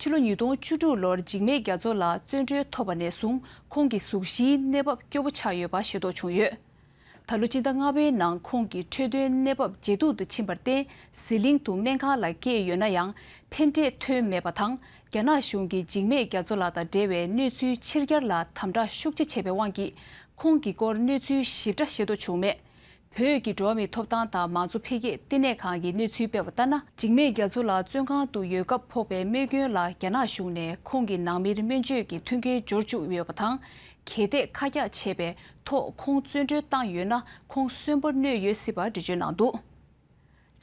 ཕྱི་ལོ་ཉིས་སྟོང་བཅུ་དྲུག་ལོར་འཇིགས་མེད་རྒྱ་མཚོ་ལགས་བཙོན་གྲོལ་ཐོབ་པ་ནས་བཟུང་ཁོང་གི་གཟུགས་གཞིའི་གནས་བབ་སྐྱོ་པོ་ཆགས་ཡོད་པ་ཤེས་རྟོགས་བྱུང་ཡོད། ད་ལོ་སྤྱི་ཟླ་ལྔ་པའི་ནང་ཁོང་གི་འཕྲོད་བསྟེན་གནས་བབ་ཇེ་སྡུག་ཏུ་ཕྱིན་པར་བརྟེན། ཟི་ལིང་དུ་སྨན་ཁང་ལ་བསྐྱལ་ཡོད་ན་ཡང་ཕན་འབྲས་ཐོན་མེད་པ་དང་། རྒྱ་ནག་གཞུང་གིས་འཇིགས་མེད་རྒྱ་མཚོ་ལགས་དང་འབྲེལ་བའི་གནས་ཚུལ་ཕྱིར་གྱར་ལ་དམ་དྲག་ཤུགས་ཆེ་བྱས་པའི་དབང་གིས། ཁོང་གི་སྐོར་གནས་ཚུལ་ཞིབ་ཕྲ་ཤེས་རྟོགས་བྱུང་མེད། བོད་ཀྱི་འགྲོ་བ་མིའི་ཐོབ་ཐང་དང་མང་གཙོ་འཕེལ་རྒྱས་ལྟེ་གནས་ཁང་གི་གནས་ཚུལ་སྤེལ་བ་ལྟར་ན། འཇིགས་མེད་རྒྱ་མཚོ་ལགས་བཙོན་ཁང་དུ་ཡོད་སྐབས་ཕོག་པའི་རྨས་སྐྱོན་ལ་རྒྱ་ནག་གཞུང་ནས་ཁོང་གི་ནང་མིར་སྨན་བཅོས་ཀྱི་མཐུན་རྐྱེན་སྦྱོར་བཅུག་ཡོད་པ་དང་། གལ་ཏེ་ཁ་གྱག་བྱས་པའི་ཐོག་ཁོང་བཙོན་གྲོལ་བཏང་ཡོད་ན་ཁོང་གསོན་པོར་གནས་ཡོད་སྲིད་པ་འགྲེལ་བརྗོད་གནང་འདུག།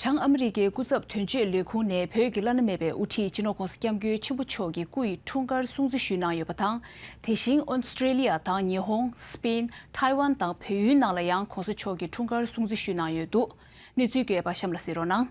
བྱང་ཨ་མི་རི་ཀའི་སྐུ་ཚབ་དོན་གཅོད་ལས་ཁུངས་ནས་བོད་ཀྱི་བླ་ན་མེད་པའི་དབུ་ཁྲིད་སྤྱི་ནོར་ྋགོང་ས་ྋསྐྱབས་མགོན་ཆེན་པོ་མཆོག་གི་སྐུ་ཡི་འཁྲུངས་སྐར་སྲུང་བརྩི་ཞུས་གནང་ཡོད་པ་དང་། དེ་བཞིན་ཨོ་སི་ཀྲེ་ལི་ཡ་དང་ཉི་ཧོང་། སི་པེན། ཐའེ་ཝན་དང་བལ་ཡུལ་ནང་ལ་ཡང་ྋགོང་ས་མཆོག་གི་འཁྲུངས་སྐར་སྲུང་བརྩི་ཞུས་གནང་ཡོད་འདུག། གནས་ཚུལ་རྒྱས་པ་གཤམ་ལ་གཟིགས་རོགས་གནང་།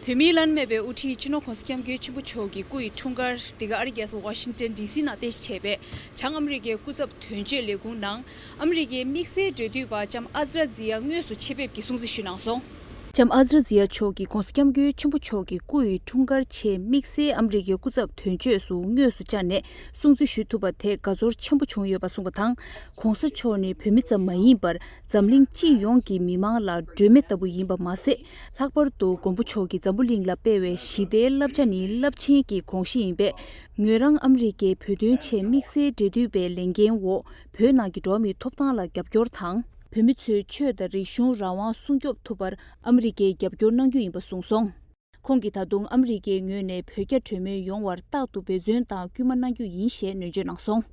བོད་མིའི་བླ་ན་མེད་པའི་དབུ་ཁྲིད་སྤྱི་ནོར་ྋགོང་ས་ྋསྐྱབས་མགོན་ཆེན་པོ་མཆོག་གི་སྐུ་ཡི་འཁྲུངས་སྐར་འདི་ག་ཨ་རིའི་རྒྱལ་ས་ཝ་ཤིང་ཏན་ཌི་སི་ནང་རྟེན་གཞི་བྱས་པའི་བྱང་ཨ་མི་རི་ཀའི་སྐུ་ཚབ་དོན་གཅོད་ལས་ཁུངས་ནང་ཨ་མི་རི་ཀའི་དམིགས་བསལ་འབྲེལ་མཐུད་པ་ལྕམ་ཨ་ཛ་ར་ཛི་ཡ་དངོས་སུ་ཆེད་ཕེབས་ཀྱིས་སྲུང་བརྩི་ཞུས་གནང་སོང་། ལྕམ་ཨ་ཛ་ར་ཛི་ཡ་མཆོག་གིས་ྋགོང་ས་ྋསྐྱབས་མགོན་ཆེན་པོ་མཆོག་གི་སྐུ་ཡི་འཁྲུངས་སྐར་ཆེད་དམིགས་བསལ་ཨ་མི་རི་ཀའི་སྐུ་ཚབ་དོན་གཅོད་སུ་དངོས་སུ་བཅར་ནས་སྲུང་བརྩི་ཞུ་ཐུབ་པ་དེ་དགའ་ཚོར་ཆེན་པོ་བྱུང་ཡོད་པ་གསུངས་པ་དང་། ྋགོང་ས་མཆོག་ནི་བོད་མི་ཙམ་མ་ཡིན་པར་འཛམ་གླིང་སྤྱི་ཡོངས་ཀྱི་མི་མང་ལ་སྒྲོན་མེ་ལྟ་བུ་ཡིན་པ་མ་ཟད། ལྷག་པར་དུ་མགོན་པོ་མཆོག་གིས་འཛམ་བུ་གླིང་ལ་སྤེལ་བའི་ཞི་བདེའི་བསླབ་བྱ་ནི་རླབས་ཆེན་གྱི་དགོངས་གཞི་ཡིན་པས། ངོས་རང་ཨ་མི་རི་ཀའི་བོད་དོན་ཆེད་དམིགས་བསལ་འབྲེལ་མཐུད་པའི་ལས་འགན་འོག་བོད་ནང་གི་འགྲོ་བ་མིའི་ཐོབ་ཐང་ལ་རྒྱབ་སྐྱོར་དང་། བོད་མི་ཚོའི་ཆོས་དང་རིག་གཞུང་རང་དབང་སྲུང་སྐྱོབ་ཐུབ་པར་ཨ་མི་རི་ཀས་རྒྱབ་སྐྱོར་གནང་རྒྱུ་ཡིན་པ་གསུངས་སོང་། ཁོང་གིས་ད་དུང་ཨ་མི་རི་ཀའི་ངོས་ནས་བོད་རྒྱ་གྲོས་མོལ་ཡོང་བར་རྟག་ཏུ་འབད་བརྩོན་དང་སྐུལ་མ་གནང་རྒྱུ་ཡིན་ཞེས་ནན་བརྗོད་གནང་སོང་།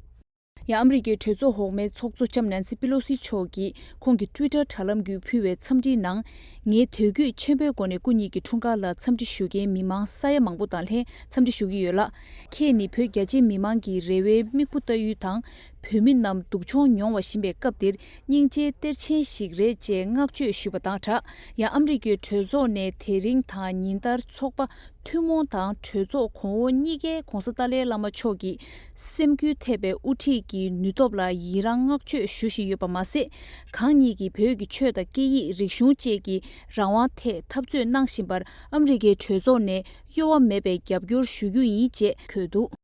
ཡང་ཨ་མི་རི་ཀའི་གྲོས་ཚོགས་འོག་མའི་ཚོགས་གཙོ་ལྕམ་ནན་སི་པི་ལོ་སི་མཆོག་གིས་ཁོང་གི་ཊུའི་ཊར་དྲ་ལམ་བརྒྱུད་ཕུལ་བའི་འཚམས་འདྲིའི་ནང་། ངས་དད་གུས་ཆེན་པོའི་སྒོ་ནས་སྐུ་ཉིད་ཀྱི་འཁྲུངས་སྐར་ལ་འཚམས་འདྲི་ཞུ་མཁན་མི་མང་ས་ཡ་མང་པོ་དང་ལྷན་འཚམས་འདྲི་ཞུ་གི་ཡོད་ལ། ཁྱེད་ནི་བོད་རྒྱ་ཆེའི་མི་མང་གི་རེ་བའི་མིག་དཔེ་ལྟ་ཡུལ་དང་། བོད་མི་རྣམས་སྡུག་མྱོང་མྱོང་བ་བཞིན་པའི་སྐབས་འདིར་སྙིང་རྗེའི་གཏེར་ཆེན་ཞིག་རེད་ཅེས་བསྔགས་བརྗོད་ཞུས་པ་དང་སྦྲགས། ཡང་ཨ་མི་རི་ཀའི་གྲོས་ཚོགས་ནས་དེ་རིང་དང་ཉིན་ལྟར་ཚོགས་པ་ཐུན་མོང་དང་གྲོས་ཚོགས་གོང་འོག་གཉིས་ཀའི་ྋགོང་ས་ཏཱ་ལའི་བླ་མ་མཆོག་གི་སེམས་འགུལ་ཐེབས་པའི་དབུ་ཁྲིད་ཀྱི་ནུས་སྟོབས་ལ་ཡི་རངས་བསྔགས་བརྗོད་ཞུ་བཞིན་ཡོད་པ་མ་ཟད། གང་ཉིད་ཀྱིས་བོད་ཀྱི་ཆོས་དང་སྐད་ཡིག་རིག་གཞུང་བཅས་ཀྱི་རང་དབང་ཐད་འཐབ་རྩོད་གནང་བཞིན་པར་ཨ་མི་རི་ཀའི་གྲོས་ཚོགས་ནས་གཡོ་བ་མེད་པའི་རྒྱབ་སྐྱོར་ཞུ་རྒྱུ་ཡིན་ཅེས་འཁོད་འདུག།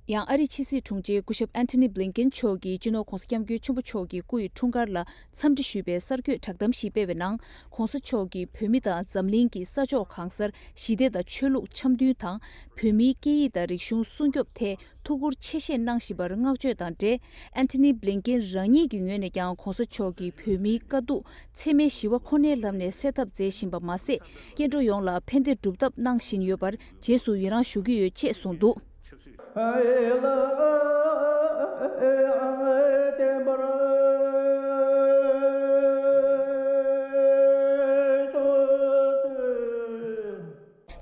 ཡང་ཨ་རིའི་ཕྱི་སྲིད་དྲུང་ཆེ་སྐུ་ཞབས་ཨན་ཐོ་ནི་བྷི་ལིན་ཀེན་མཆོག་གིས་སྤྱི་ནོར་ྋགོང་ས་ྋསྐྱབས་མགོན་ཆེན་པོ་མཆོག་གི་སྐུ་ཡི་འཁྲུངས་སྐར་ལ་འཚམས་འདྲི་ཞུས་པའི་གསར་འགོད་བསྒྲགས་གཏམ་ཞིག་སྤེལ་བའི་ནང་། ྋགོང་ས་མཆོག་གིས་བོད་མི་དང་འཛམ་གླིང་གི་ས་ཕྱོགས་གང་སར་ཞི་བདེ་དང་ཆོས་ལུགས་འཆམ་མཐུན་དང་། བོད་མིའི་སྐད་ཡིག་དང་རིག་གཞུང་སྲུང་སྐྱོབ་ཐད་ཐུགས་ཁུར་ཆེ་བཞེས་གནང་བཞིན་པར་བསྔགས་བརྗོད་དང་འབྲེལ། ཨན་ཐོ་ནི་བྷི་ལིན་ཀེན་རང་ཉིད་ཀྱི་ངོས་ནས་ཀྱང་ྋགོང་ས་མཆོག་གི་བོད་མིའི་དཀའ་སྡུག་འཚེ་མེད་ཞི་བ་ཁོ་ནའི་ལམ་ནས་སེལ་ཐབས་མཛད་བཞིན་པ་མ་ཟད། སྐྱེ་འགྲོ་ཡོངས་ལ་ཕན་བདེ་སྒྲུབ་ཐབས་གནང་བཞིན་ཡོད་པར་རྗེས་སུ་ཡི་རངས་ཞུ་གི་ཡོད་ཅེས་གསུངས་འདུག།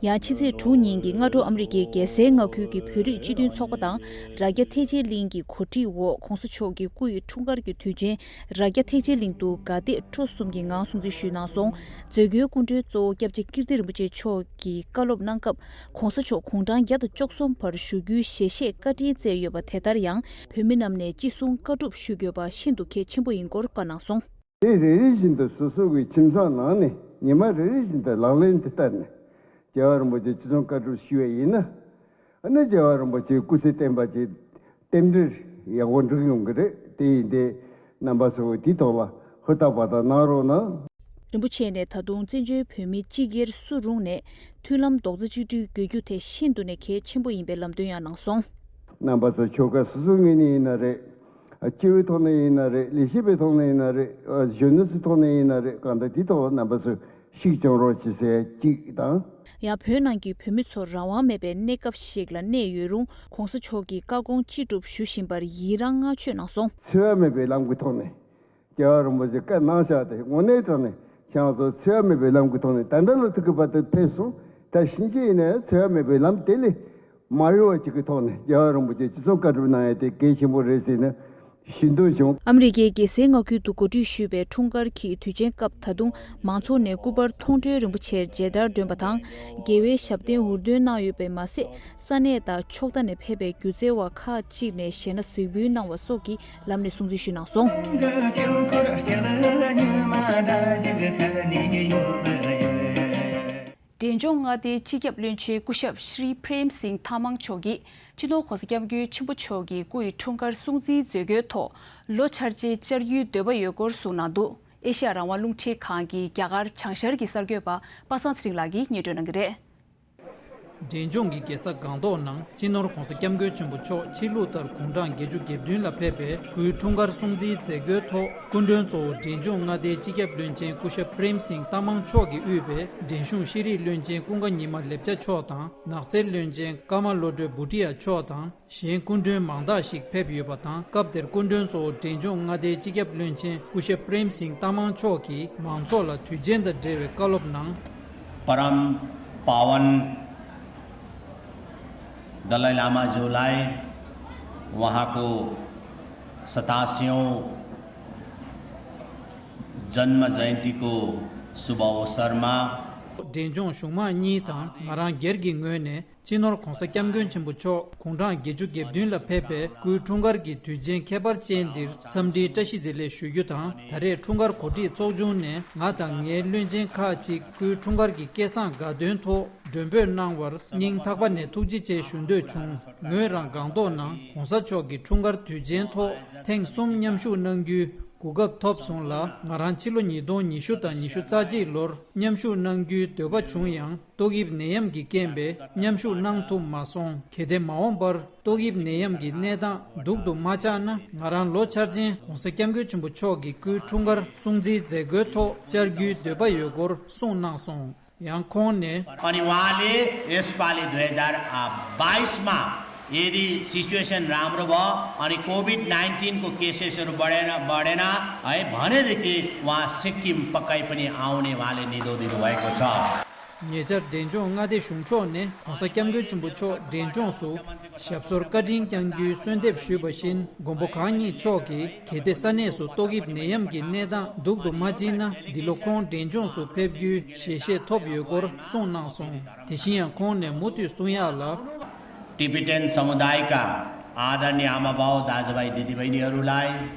ཡང་ཕྱི་ཚེས་དྲུག་ཉིན་གྱི་སྔ་དྲོ་ཨ་མི་རི་ཀའི་རྒྱལ་སའི་མངའ་ཁུལ་གྱི་བོད་རིགས་སྤྱི་མཐུན་ཚོགས་པ་དང་། རྭ་རྒྱ་ཐེག་ཆེན་གླིང་གི་གོ་སྒྲིག་འོག་ྋགོང་ས་མཆོག་གི་སྐུ་ཡི་འཁྲུངས་སྐར་གྱི་དུས་ཆེན་རྭ་རྒྱ་ཐེག་ཆེན་གླིང་དུ་དགའ་དད་སྤྲོ་གསུམ་གྱི་ངང་སྲུང་བརྩི་ཞུས་གནང་སོང་། མཛད་སྒོའི་སྐུ་མགྲོན་གཙོ་བོ་སྐྱབས་རྗེ་ཀིརྟི་རིན་པོ་ཆེ་མཆོག་གིས་བཀའ་སློབ་གནང་སྐབས། ྋགོང་ས་མཆོག་དགུང་གྲངས་བརྒྱ་དང་བཅུ་གསུམ་བར་བཞུགས་རྒྱུའི་ཞལ་བཞེས་བཀའ་དྲིན་སྩལ་ཡོད་པ་དེ་ལྟར་ཡང་། བོད་མི་རྣམས་ནས་ཅི་གསུང་བཀའ་སྒྲུབ་ཞུ་དགོས་པ་ཤིན་ཏུ་གལ་ཆེན་པོ་ཡིན་སྐོར་བཀའ་གནང་སོང་། དེ་རེ་རེ་བཞིན་དུ་སོ་སོ་གི་ཁྱིམ་ཚང་ནང་ནས་ཉི་མ་རེ་རེ་བཞིན་དུ་ལག་ལེན་དུ་བསྟར་ནས། རྒྱལ་བ་རིན་པོ་ཆེ་ཅི་གསུང་བཀའ་སྒྲུབ་ཞུས་པ་ཡིན་ན། ཨ་ནི་རྒྱལ་བ་རིན་པོ་ཆེའི་སྐུ་ཚེ་བརྟན་པ་ཅིག་རྟེན་འབྲེལ་ཡག་པོ་འགྲིག་ཡོང་གི་རེད། དེ་ཡིན་ཏེ། རྣམ་པ་ཚོས་དེའི་ཐོག་ལ་ཧུར་ཐག་པ་དང་གནང་རོགས་གནང་། རིན་པོ་ཆེ་ནས་ད་དུང་བཙན་བྱོལ་བོད་མི་སྤྱི་སྒེར་སུ་རུང་ནས་མཐུན་ལམ་རྡོག་རྩ་གཅིག་སྒྲིལ་དགོས་རྒྱུ་དེ་ཤིན་ཏུ་ནས་གལ་ཆེན་པོ་ཡིན་པའི་ལམ་སྟོན་ཡང་གནང་སོང་། རྣམ་པ་ཚོ་ཆོལ་ཁ་སོ་སོའི་ངོས་ནས་ཡིན་ན་རེད། སྤྱི་བའི་ཐོག་ནས་ཡིན་ན་རེད། ལས་བྱེད་པའི་ཐོག་ནས་ཡིན་ན་རེད། གཞོན་ནུ་ཚོའི་ཐོག་ནས་ཡིན་ན་རེད། གང་ལྟར་དེའི་ཐོག་ལ་རྣམ་པ་ཚོས་ཤུགས་རྒྱབ་རོགས་བྱེད་ཟེར་གཅིག་དང་། ཡང་བོད་ནང་གི་བོད་མི་ཚོར་རང་དབང་མེད་པའི་གནས་སྐབས་ཤིག་ལ་གནས་ཡོད་རུང་། གོང་ས་མཆོག་གི་བཀའ་དགོངས་ཅི་སྒྲུབ་ཞུ་བཞིན་པར་ཡི་རང་བསྔགས་བརྗོད་གནང་སོང་། འཚེ་བ་མེད་པའི་ལམ་གྱི་ཐོག་ནས་རྒྱལ་བ་རིན་པོ་ཆེ་བཀའ་གནང་བཞག་དེ་དངོས་གནས་དྲང་གནས་ཁྱེད་རང་ཚོ་འཚེ་བ་མེད་པའི་ལམ་གྱི་ཐོག་ནས་ད་ལྟ་ལ་ཐུག་གི་བར་དུ་ཕེབས་སོང་། ད་ཕྱིན་ཆད་ཡིན་ན་ཡང་འཚེ་བ་མེད་པའི་ལམ་དེ་ལས་མ་གཡོ་བ་ཅིག་གི་ཐོག་ནས་རྒྱལ་བ་རིན་པོ་ཆེ་ཅི་གསུང་བཀའ་སྒྲུབ་གནང་ཡ་དེ་གལ་ཆེན་པོ་རེད་ཟེར་ནས་ཞུ་འདོད་བྱུང་། ཨ་མི་རི་ཀའི་རྒྱལ་སའི་མངའ་ཁུལ་དུ་གོ་སྒྲིག་ཞུས་པའི་འཁྲུངས་སྐར་གྱི་དུས་ཆེན་སྐབས་ད་དུང་མང་ཚོགས་ནས་སྐུ་པར་མཐོང་གྲོལ་རིན་པོ་ཆེར་མཇལ་དར་སྒྲོན་པ་དང་། རྒྱལ་བའི་ཞབས་བརྟན་འུར་འདོན་གནང་ཡོད་པས་མ་ཟད། ས་གནས་དང་ཕྱོགས་མཐའ་ནས་ཕེབས་པའི་སྒྱུ་རྩལ་བ་ཁག་ཅིག་ནས་གཞས་སྣ་གཟིགས་འབུལ་གནང་བ་སོགས་ཀྱི་ལམ་ནས་སྲུང་བརྩི་ཞུས་གནང་སོང་། འབྲས་ལྗོངས་མངའ་སྡེའི་སྤྱི་ཁྱབ་བློན་ཆེན་སྐུ་ཞབས་ཤྲི་པྲེམ་སིང་ཐ་མང་མཆོག་གིས་སྤྱི་ནོར་༧གོང་ས་༧སྐྱབས་མགོན་ཆེན་པོ་མཆོག་གི་སྐུའི་འཁྲུངས་སྐར་སྲུང་བརྩིའི་མཛད་སྒོའི་ཐོག་ལོ་འཆར་ཅན་བཅར་རྒྱུའི་འདོད་པ་ཡོད་སྐོར་གསུངས་གནང་འདུག། ཨེ་ཤ་ཡ་རང་དབང་རླུང་འཕྲིན་ཁང་གི་རྒྱ་གར་བྱང་ཤར་གྱི་གསར་འགོད་པ་པ་སངས་ཚེ་རིང་ལགས་ཀྱིས་སྙན་སྒྲོན་གནང་གི་རེད། འབྲས་ལྗོངས་ཀྱི་རྒྱལ་ས་སྒང་ཏོག་ནང་སྤྱི་ནོར་༧གོང་ས་༧སྐྱབས་མགོན་ཆེན་པོ་མཆོག་ཕྱི་ལུགས་ལྟར་དགུང་གྲངས་བརྒྱད་ཅུ་གྱ་བདུན་ལ་ཕེབས་པའི་སྐུའི་འཁྲུངས་སྐར་སྲུང་བརྩིའི་མཛད་སྒོའི་ཐོག་སྐུ་མགྲོན་གཙོ་བོ་འབྲས་ལྗོངས་མངའ་སྡེའི་སྤྱི་ཁྱབ་བློན་ཆེན་སྐུ་ཞབས་པྲེམ་སིང་ཏ་མང་མཆོག་གིས་དབུས་པའི་འབྲས་གཞུང་ཤེས་རིག་བློན་ཆེན་ཀུན་དགའ་ཉི་མ་ལེབ་ཅ་མཆོག་དང་། ནགས་ཚལ་བློན་ཆེན་ཀརྨ་བློ་གྲོས་བྷུ་ཏི་ཡ་མཆོག་དང་། གཞན་སྐུ་མགྲོན་མང་དག་ཞིག་ཕེབས་ཡོད་པ་དང་། སྐབས་དེར་སྐུ་མགྲོན་གཙོ་བོ་འབྲས་ལྗོངས་མངའ་སྡེའི་སྤྱི་ཁྱབ་བློན་ཆེན་སྐུ་ཞབས་པྲེམ་སིང་ཏ་མང་མཆོག་གིས་མང་ཚོགས་ལ་དུས་ཆེན་དང་འབྲེལ་བའི་བཀའ་སློབ་གནང་། परम पावन दलाई लामाज्यूलाई उहाँको सतासीऔँ जन्म जयन्तीको शुभ अवसरमा འབྲས་ལྗོངས་གཞུང་མང་གཉིས་དང་ང་རང་སྒེར་གྱི་ངོས་ནས། སྤྱི་ནོར་༧གོང་ས་༧སྐྱབས་མགོན་ཆེན་པོ་མཆོག་དགུང་གྲངས་བརྒྱད་ཅུ་གྱ་བདུན་ལ་ཕེབས་པའི་སྐུའི་འཁྲུངས་སྐར་གྱི་དུས་ཆེན་ཁྱད་པར་ཅན་འདིར་འཚམས་འདྲིའི་བཀྲ་ཤིས་བདེ་ལེགས་ཞུ་རྒྱུ་དང་། ད་རེས་འཁྲུངས་སྐར་གོ་སྒྲིག་ཚོགས་ཆུང་ནས་ང་དང་ངའི་བློན་ཆེན་ཁག་ཅིག་སྐུའི་འཁྲུངས་སྐར་གྱི་སྐལ་བཟང་དགའ་སྟོན་ཐོག་མགྲོན་འབོད་གནང་བར་སྙིང་ཐག་པ་ནས་ཐུགས་རྗེ་ཆེ་ཞུ་འདོད་བྱུང་། ངོས་རང་སྒང་ཏོག་ནང་གོང་ས་མཆོག་གི་འཁྲུངས་སྐར་དུས་ཆེན་ཐོག་ཐེངས་གསུམ་མཉམ་ཞུགས་གནང་རྒྱུའི་གོ་སྐབས་ཐོབ་སོང་ལ། ང་རང་ཕྱི་ལོ་ཉིས་སྟོང་ཉི་ཤུ་དང་ཉི་ཤུ་རྩ་གཅིག་ལོར་མཉམ་ཞུགས་གནང་རྒྱུའི་འདོད་པ་བྱུང་ཡང་། ཏོག་དབྱིབས་ནད་ཡམས་ཀྱི་རྐྱེན་པས་མཉམ་ཞུགས་གནང་ཐུབ་མ་སོང་། གལ་ཏེ་མ་འོངས་པར་ཏོག་དབྱིབས་ནད་ཡམས་ཀྱི་གནས་སྟངས་སྡུག་ཏུ་མ་ཆགས་ན། ང་རང་ལོ་འཆར་ཅན་གོང་ས་སྐྱབས་མགོན་ཆེན་པོ་མཆོག་གི་སྐུའི་འཁྲུངས་སྐར་སྲུང་བརྩིའི་མཛད་སྒོའི་ཐོག་བཅར་རྒྱུའི་འདོད་པ་ཡོད་སྐོར་གསུངས་གནང་སོང་། ཡང་ཁོང་ནས། अनि उहाँले यसपालि दुई हजार बाइसमा यदि सिचुएसन राम्रो भयो अनि कोभिड नाइन्टिनको केसेसहरू बढेन बढेन है भनेदेखि उहाँ सिक्किम पक्कै पनि आउने उहाँले निधो दिनुभएको छ। ཉེ་ཆར་འབྲས་ལྗོངས་མངའ་སྡེ་གཞུང་ཕྱོགས་ནས་གོང་ས་སྐྱབས་མགོན་ཆེན་པོ་མཆོག་འབྲས་ལྗོངས་སུ་ཞབས་སོར་བཀའ་དྲིན་བསྐྱང་རྒྱུའི་གསོལ་འདེབས་ཞུས་པ་བཞིན། མགོན་པོ་གང་ཉིད་མཆོག་གིས་གལ་ཏེ་ས་གནས་སུ་ཏོག་དབྱིབས་ནད་ཡམས་ཀྱི་གནས་སྟངས་སྡུག་ཏུ་མ་ཕྱིན་ན། འདི་ལོ་ཁོང་འབྲས་ལྗོངས་སུ་ཕེབས་རྒྱུའི་ཞལ་བཞེས་ཐོབ་ཡོད་སྐོར་གསུངས་གནང་སོང་། དེ་བཞིན་ཡང་ཁོང་ནས་མུ་མཐུད་གསུང་ཡག་ལ། टिबेटन समुदायका आदरणीय आमाबाउ दाजुभाइ दिदीबहिनीहरूलाई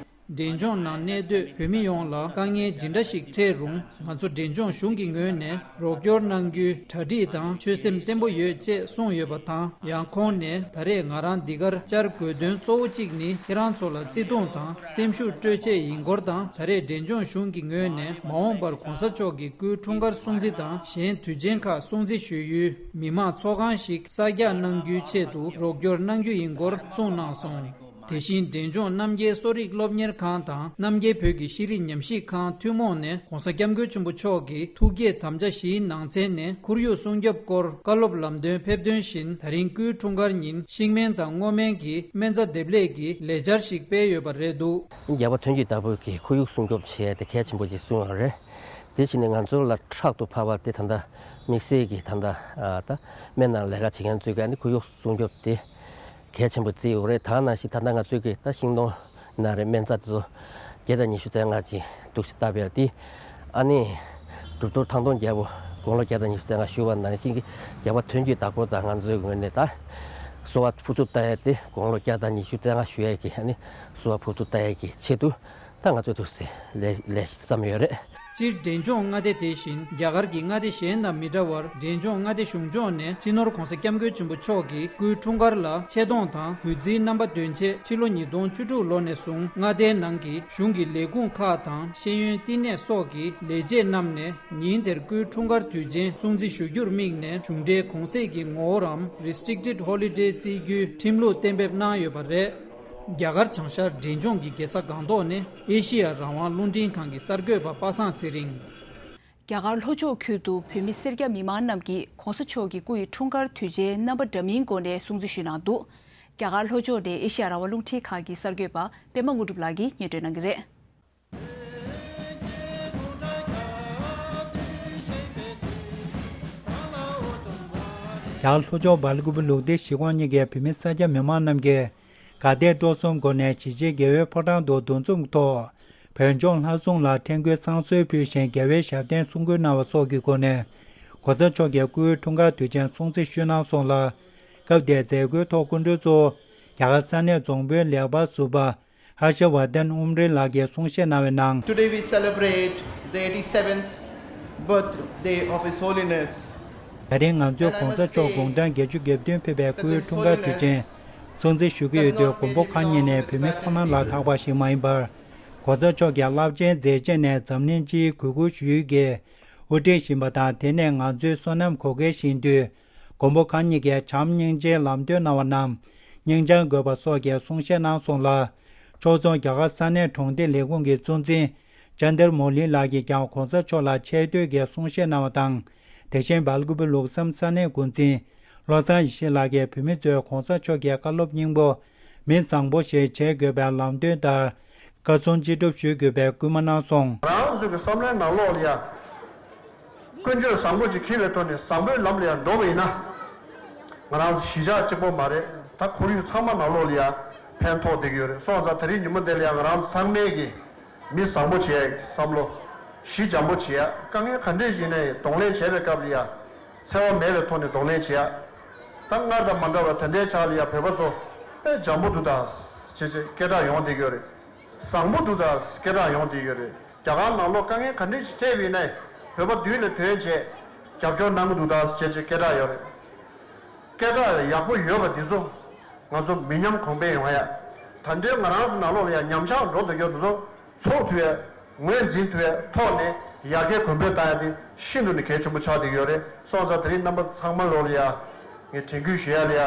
འབྲས་ལྗོངས་ནང་གནས་སྡོད་བོད་མི་ཡོངས་ལ་དཀའ་ངལ་ཇི་འདྲ་ཞིག་འཕྲད་རུང་། ང་ཚོ་འབྲས་ལྗོངས་གཞུང་གི་ངོས་ནས་རོགས་སྐྱོར་གནང་རྒྱུའི་གྲ་སྒྲིག་དང་ཆོད་སེམས་བརྟན་པོ་ཡོད་ཅེས་གསུངས་ཡོད་པ་དང་། ཡང་ཁོང་ནས་ད་རེས་ང་རང་འདི་གར་བཅར་དགོས་དོན་གཙོ་བོ་གཅིག་ནི་ཁྱེད་རང་ཚོ་ལ་བརྩེ་དུང་དང་སེམས་ཤུགས་སྤྲོད་ཆེད་ཡིན་སྐོར་དང་། ད་རེས་འབྲས་ལྗོངས་གཞུང་གི་ངོས་ནས་མ་འོངས་པར་གོང་ས་མཆོག་གི་སྐུའི་འཁྲུངས་སྐར་སྲུང་བརྩི་དང་གཞན་དུས་ཆེན་ཁག་སྲུང་བརྩི་ཞུ་ཡུལ་མི་མང་ཚོགས་ཁང་ཞིག་གསར་རྒྱག་གནང་རྒྱུའི་ཆེད་དུ་རོགས་སྐྱོར་གནང་རྒྱུ་ཡིན་སྐོར་གསུངས་གནང་སོང་། དེ་བཞིན་འབྲས་ལྗོངས་རྣམ་རྒྱལ་གསོ་རིག་སློབ་གཉེར་ཁང་དང་རྣམ་རྒྱལ་བོད་ཀྱི་ཤེས་རིག་ཉམས་ཞིབ་ཁང་ཐུན་མོང་ནས་གོང་ས་སྐྱབས་མགོན་ཆེན་པོ་མཆོག་གི་ཐུགས་བསྐྱེད་དམ་བཅའ་བཞིའི་ནང་ཚན་ནས་ཁོར་ཡུག་སྲུང་སྐྱོབ་སྐོར་བཀའ་སློབ་ལམ་སྟོན་ཕེབས་དོན་བཞིན། ད་རིང་སྐུའི་འཁྲུངས་སྐར་ཉིན་ཤིང་སྨན་དང་སྔོ་སྨན་གྱི་སྨན་རྩྭ་འདེབས་ལས་ཀྱི་ལས་འཆར་ཞིག་སྤེལ་ཡོད་པ་རེད་འདུག། རྒྱལ་བ་ཐོན་སྐྱེད་བདག་པོ་གིས་ཁོར་ཡུག་སྲུང་སྐྱོབ་བྱེད་ཡ་དེ་གལ་ཆེན་པོ་ཅིག་གསུངས་ཡོད་རེད། དེ་བྱས་ནས་ང་ཚོ་ལ་ཕྲག་ཏུ་བབས་པ་དེ་ད་ལྟ་དམིགས་བསལ་གྱི་ད་ལྟ་ཨ་ད་སྨན་ནང་ལས་ཀ་བྱེད་མཁན་ཚོས་ཀྱང་ནི་ཁོར་ཡུག་སྲུང་སྐྱོབ་དེ་གལ་ཆེན་པོ་བརྩི་ཡོད་རེད། ད་ནང་བཞིན་ད་ལྟ་ང་ཚོས་ཀྱི་ད་ཤིང་སྡོང་ན་རེ་སྨན་རྩྭ་དེ་ཚོ་བརྒྱ་དང་ཉི་ཤུ་རྩ་ལྔ་ཅིག་འདུག་སེ་བཏབ་ཡོད་དེ། ཨ་ནི་གྲུབ་ཐོབ་ཐང་སྟོང་རྒྱལ་པོ་དགུང་ལོ་བརྒྱ་དང་ཉི་ཤུ་རྩ་ལྔ་བཞུགས་པ་ནང་བཞིན་གྱི་རྒྱལ་བ་ཐོན་སྐྱེད་བདག་པོ་དང་ང་ཚོའི་ངོས་ནས་ད་གསོལ་བ་ཕུར་ཚུགས་བཏབ་ཡ་དེ་དགུང་ལོ་བརྒྱ་དང་ཉི་ཤུ་རྩ་ལྔ་བཞུགས་ཡ་གི་ཨ་ནི་གསོལ་བ་ཕུར་ཚུགས་བཏབ་ཡ་གི་ཆེད་དུ། ད་ང་ཚོས་འདུག་སེ་ལས་ལས་བརྩམས་ཡོད་རེད། སྤྱིར་འབྲས་ལྗོངས་མངའ་སྡེ་དེ་བཞིན་རྒྱ་གར་གྱི་མངའ་སྡེ་གཞན་དང་མི་འདྲ་བར། འབྲས་ལྗོངས་མངའ་སྡེ་གཞུང་ཕྱོགས་ནས་སྤྱི་ནོར་༧གོང་ས་༧སྐྱབས་མགོན་ཆེན་པོ་མཆོག་གི་སྐུའི་འཁྲུངས་སྐར་ལ་ཆེ་མཐོང་དང་གུས་བརྩིའི་རྣམ་པ་འདོན་ཆེད། ཕྱི་ལོ་ཉིས་སྟོང་བཅུ་དྲུག་ལོ་ནས་བཟུང་མངའ་སྡེའི་ནང་གི་གཞུང་གི་ལས་ཁུངས་ཁག་དང་ཤེས་ཡོན་བསྟི་གནས་སོགས་ཀྱི་ལས་བྱེད་རྣམས་ནས་ཉིན་དེར་སྐུའི་འཁྲུངས་སྐར་དུས་ཆེན་སྲུང་བརྩི་ཞུ་རྒྱུར་དམིགས་ནས། གཞུང་འབྲེལ་གུང་སེང་གི་ངོ་བོ་རམ་Restricted Holiday བརྩི་རྒྱུའི་ཁྲིམས་ལུགས་གཏན་འབེབས་གནང་ཡོད་པ་རེད། རྒྱ་གར་བྱང་ཤར་འབྲས་ལྗོངས་ཀྱི་རྒྱལ་ས་སྒང་ཏོག་ནས་ཨེ་ཤེ་ཡ་རང་དབང་རླུང་འཕྲིན་ཁང་གི་གསར་འགོད་པ་པ་སངས་ཚེ་རིང་། རྒྱ་གར་ལྷོ་ཕྱོགས་ཁུལ་དུ་བོད་མི་སེར་སྐྱ་མི་མང་རྣམས་ཀྱིས་གོང་ས་མཆོག་གི་སྐུ་ཡི་འཁྲུངས་སྐར་དུས་ཆེན་རྣམ་པ་འདྲ་མིན་སྒོ་ནས་སྲུང་བརྩི་ཞུས་གནང་འདུག་རྒྱ་གར་ལྷོ་ཕྱོགས་ནས་ཨེ་ཤེ་ཡ་རང་དབང་རླུང་འཕྲིན་ཁང་གི་གསར་འགོད་པ་པད་མ་དངོས་གྲུབ་ལགས་ཀྱིས་སྙན་སྒྲོན་གནང་གི་རེད། རྒྱ་གར་ལྷོ་ཕྱོགས་སྦེལ་ཀོབ་ལུགས་བདེ་གཞིས་ཁོངས་གཉིས་ཀའི་བོད་མི་སེར་སྐྱ་མི་མང་རྣམས་ཀྱིས་དགའ་དད་སྤྲོ་གསུམ་སྒོ་ནས་གཞིས་བྱེས་རྒྱལ་བའི་ཕོ་བྲང་དུ་འདུ་འཛོམས་ཐོག་བོད་ལྗོངས་ལྷ་སྲུང་ལ་ཕྲེང་སྐུའི་བསང་གསོལ་ཕུལ་ཞིང་རྒྱལ་བའི་ཞབས་བརྟན་གསུང་བཀུར་གནང་བ་སོགས་ཀྱི་སྒོ་ནས་གོང་ས་མཆོག་གི་སྐུའི་འཁྲུངས་སྐར་དུས་ཆེན་སྲུང་བརྩི་ཞུས་གནང་སོང་ལ། སྐབས་དེའི་མཛད་སྒོའི་ཐོག་སྐུ་མགྲོན་གཙོ་བོ་རྒྱ་གར་ས་གནས་རྫོང་དཔོན་ལེགས་པ་ཟུར་པ་ཧར་ཤ་ཝར་དན་ཨུམ་རི་ལགས་ཀྱིས་གསུང་བཤད་གནང་བའི་ནང་། Today we celebrate the eighty-seventh birthday of His Holiness. ད་རིང་ང་ཚོས་གོང་ས་མཆོག་དགུང་གྲངས་བརྒྱད་ཅུ་གྱ་བདུན་ཕེབས་པའི་སྐུའི་འཁྲུངས་སྐར་དུས་ཆེན་སྲུང་བརྩི་ཞུ་གི་ཡོད་དུས། མགོན་པོ་གང་ཉིད་ནི་བོད་མི་ཁོ་ན་ལ་ཐག་པ་ཞིག་མ་ཡིན་པར། གོང་ས་མཆོག་གི་རླབས་ཆེན་མཛད་རྗེས་ནས་འཛམ་གླིང་སྤྱིའི་གུས་བཀུར་ཞུ་ཡུལ་གྱི་དབུ་ཁྲིད་ཡིན་པ་དང་། དེ་ནས་ང་ཚོའི་བསོད་ནམས་གོ་སྐལ་བཞེས་དུས། མགོན་པོ་གང་ཉིད་ཀྱིས་བྱམས་སྙིང་རྗེའི་ལམ་སྟོན་གནང་བ་རྣམས་སྙིང་བཅངས་དགོས་པ་སོགས་ཀྱི་གསུང་བཤད་གནང་སོང་ལ། ཕྱོགས་མཚུངས་རྒྱ་གར་ས་གནས་གྲོང་སྡེ་ལས་ཁུངས་ཀྱི་གཙོ་འཛིན་ཅན་དར་མོ་ལི་ལགས་ཀྱིས་ཀྱང་གོང་ས་མཆོག་ལ་ཆེ་བསྟོད་ཀྱི་གསུང་བཤད་གནང་བ་དང་། དེ་བཞིན་སྦེལ་ཀོབ་ལུགས་བསམ་ས་གནས་འགོ་འཛིན་བློ་བཟང་ཡེ་ཤེས་ལགས་ཀྱིས་བོད་མི་ཚོས་གོང་ས་མཆོག་གི་བཀའ་སློབ་སྙིང་པོ་མི་བཟང་པོ་ཞིག་བྱེད་དགོས་པའི་ལམ་སྟོན་ལྟར། བཀའ་གསུང་ཅི་སྒྲུབ་ཞུ་དགོས་པའི་སྐུལ་མ་གནང་སོང་། ང་རང་ཚོ་གི་བསམ་བློའི་ནང་ལོགས་ལ་ཡ། ཀུན་སྤྱོད་བཟང་པོ་ཅིག་འཁྱེར་བའི་ཐོག་ནས་བཟང་པོའི་ལམ་ལ་ཡ་འགྲོ་བ་ཡིན་ན། ང་རང་ཚོ་གཞིས་ཆགས་གཅིག་པོ་མ་རེད། ད་ཁོར་ཡུག་ཚང་མ་ནང་ལོགས་ལ་ཡ་ཕན་ཐོགས་བསྡད་ཀྱི་ཡོད་རེད། སོང་ཙང་དེ་རིང་ཉིན་མོ་འདི་ལ་ཡ་ང་རང་ཚོ་ཚང་མས་ཀྱི་མི་བཟང་པོ་བྱེད་ཡ་གི་བསམ་བློ། གཞི་འཇམ་པོ་བྱེད་ཡ། དཀའ་ངལ་ག་འདྲས་ཡིན་ནའི་གདོང་ལེན་བྱེད་པའི་སྐབས་ལ་ཡ། འཚེ་བ་མེད་པའི་ཐོག་ནས་གདོང་ལེན་བྱེད་ཡ། ད་སྔར་དང་མ་འདྲ་བ་དེ་འདྲའི་ཆ་ལ་ཡ་བོད་པ་ཚོ་དཔེ་འཇམ་པོ་འདུག་ད། བྱས་བྱས་སྐད་གྲགས་ཡོང་བསྡད་ཀྱི་ཡོད་རེད། བཟང་པོ་འདུག་ད་སྐད་གྲགས་ཡོང་བསྡད་ཡོད་རེད། རྒྱ་གར་ནང་ལོགས་དཀའ་ངལ་ག་འདྲ་ཞིག་འཕྲད་པ་ཡིན་ནའི་བོད་པ་མདུན་ལ་ཐོན་བྱས་རྒྱབ་སྐྱོར་གནང་གི་འདུག་ད་བྱས་བྱས་སྐད་གྲགས་ཡོད་རེད། སྐད་གྲགས་ཡག་པོ་ཡོད་པ་འདི་ཚོ་ང་ཚོ་མི་ཉམས་གོང་འཕེལ་ཡོང་ཡ། ད་འདྲའི་ང་རང་ཚོ་ནང་ལོགས་ལ་ཡང་ཉམས་ཆག་འགྲོ་འདུག་ཡོད་འདི་ཚོ་ཚོགས་ཐུབ་ཡ། ངོས་འཛིན་ཐུབ་ཡ་ཐོག་ནས་ཡར་རྒྱས་གོང་འཕེལ་བཏང་ཡ་དེ་ཤིན་ཏུ་ནས་གལ་ཆེན་པོ་ཆགས་བསྡད་ཡོད་རེད། སོང་ཙང་དེ་རིང་རྣམ་པ་ཚང་མ་ལོགས་ལ་ཡ་ངས་དྲན་སྐུལ་ཞུ་ཡ་ལ་ཡ།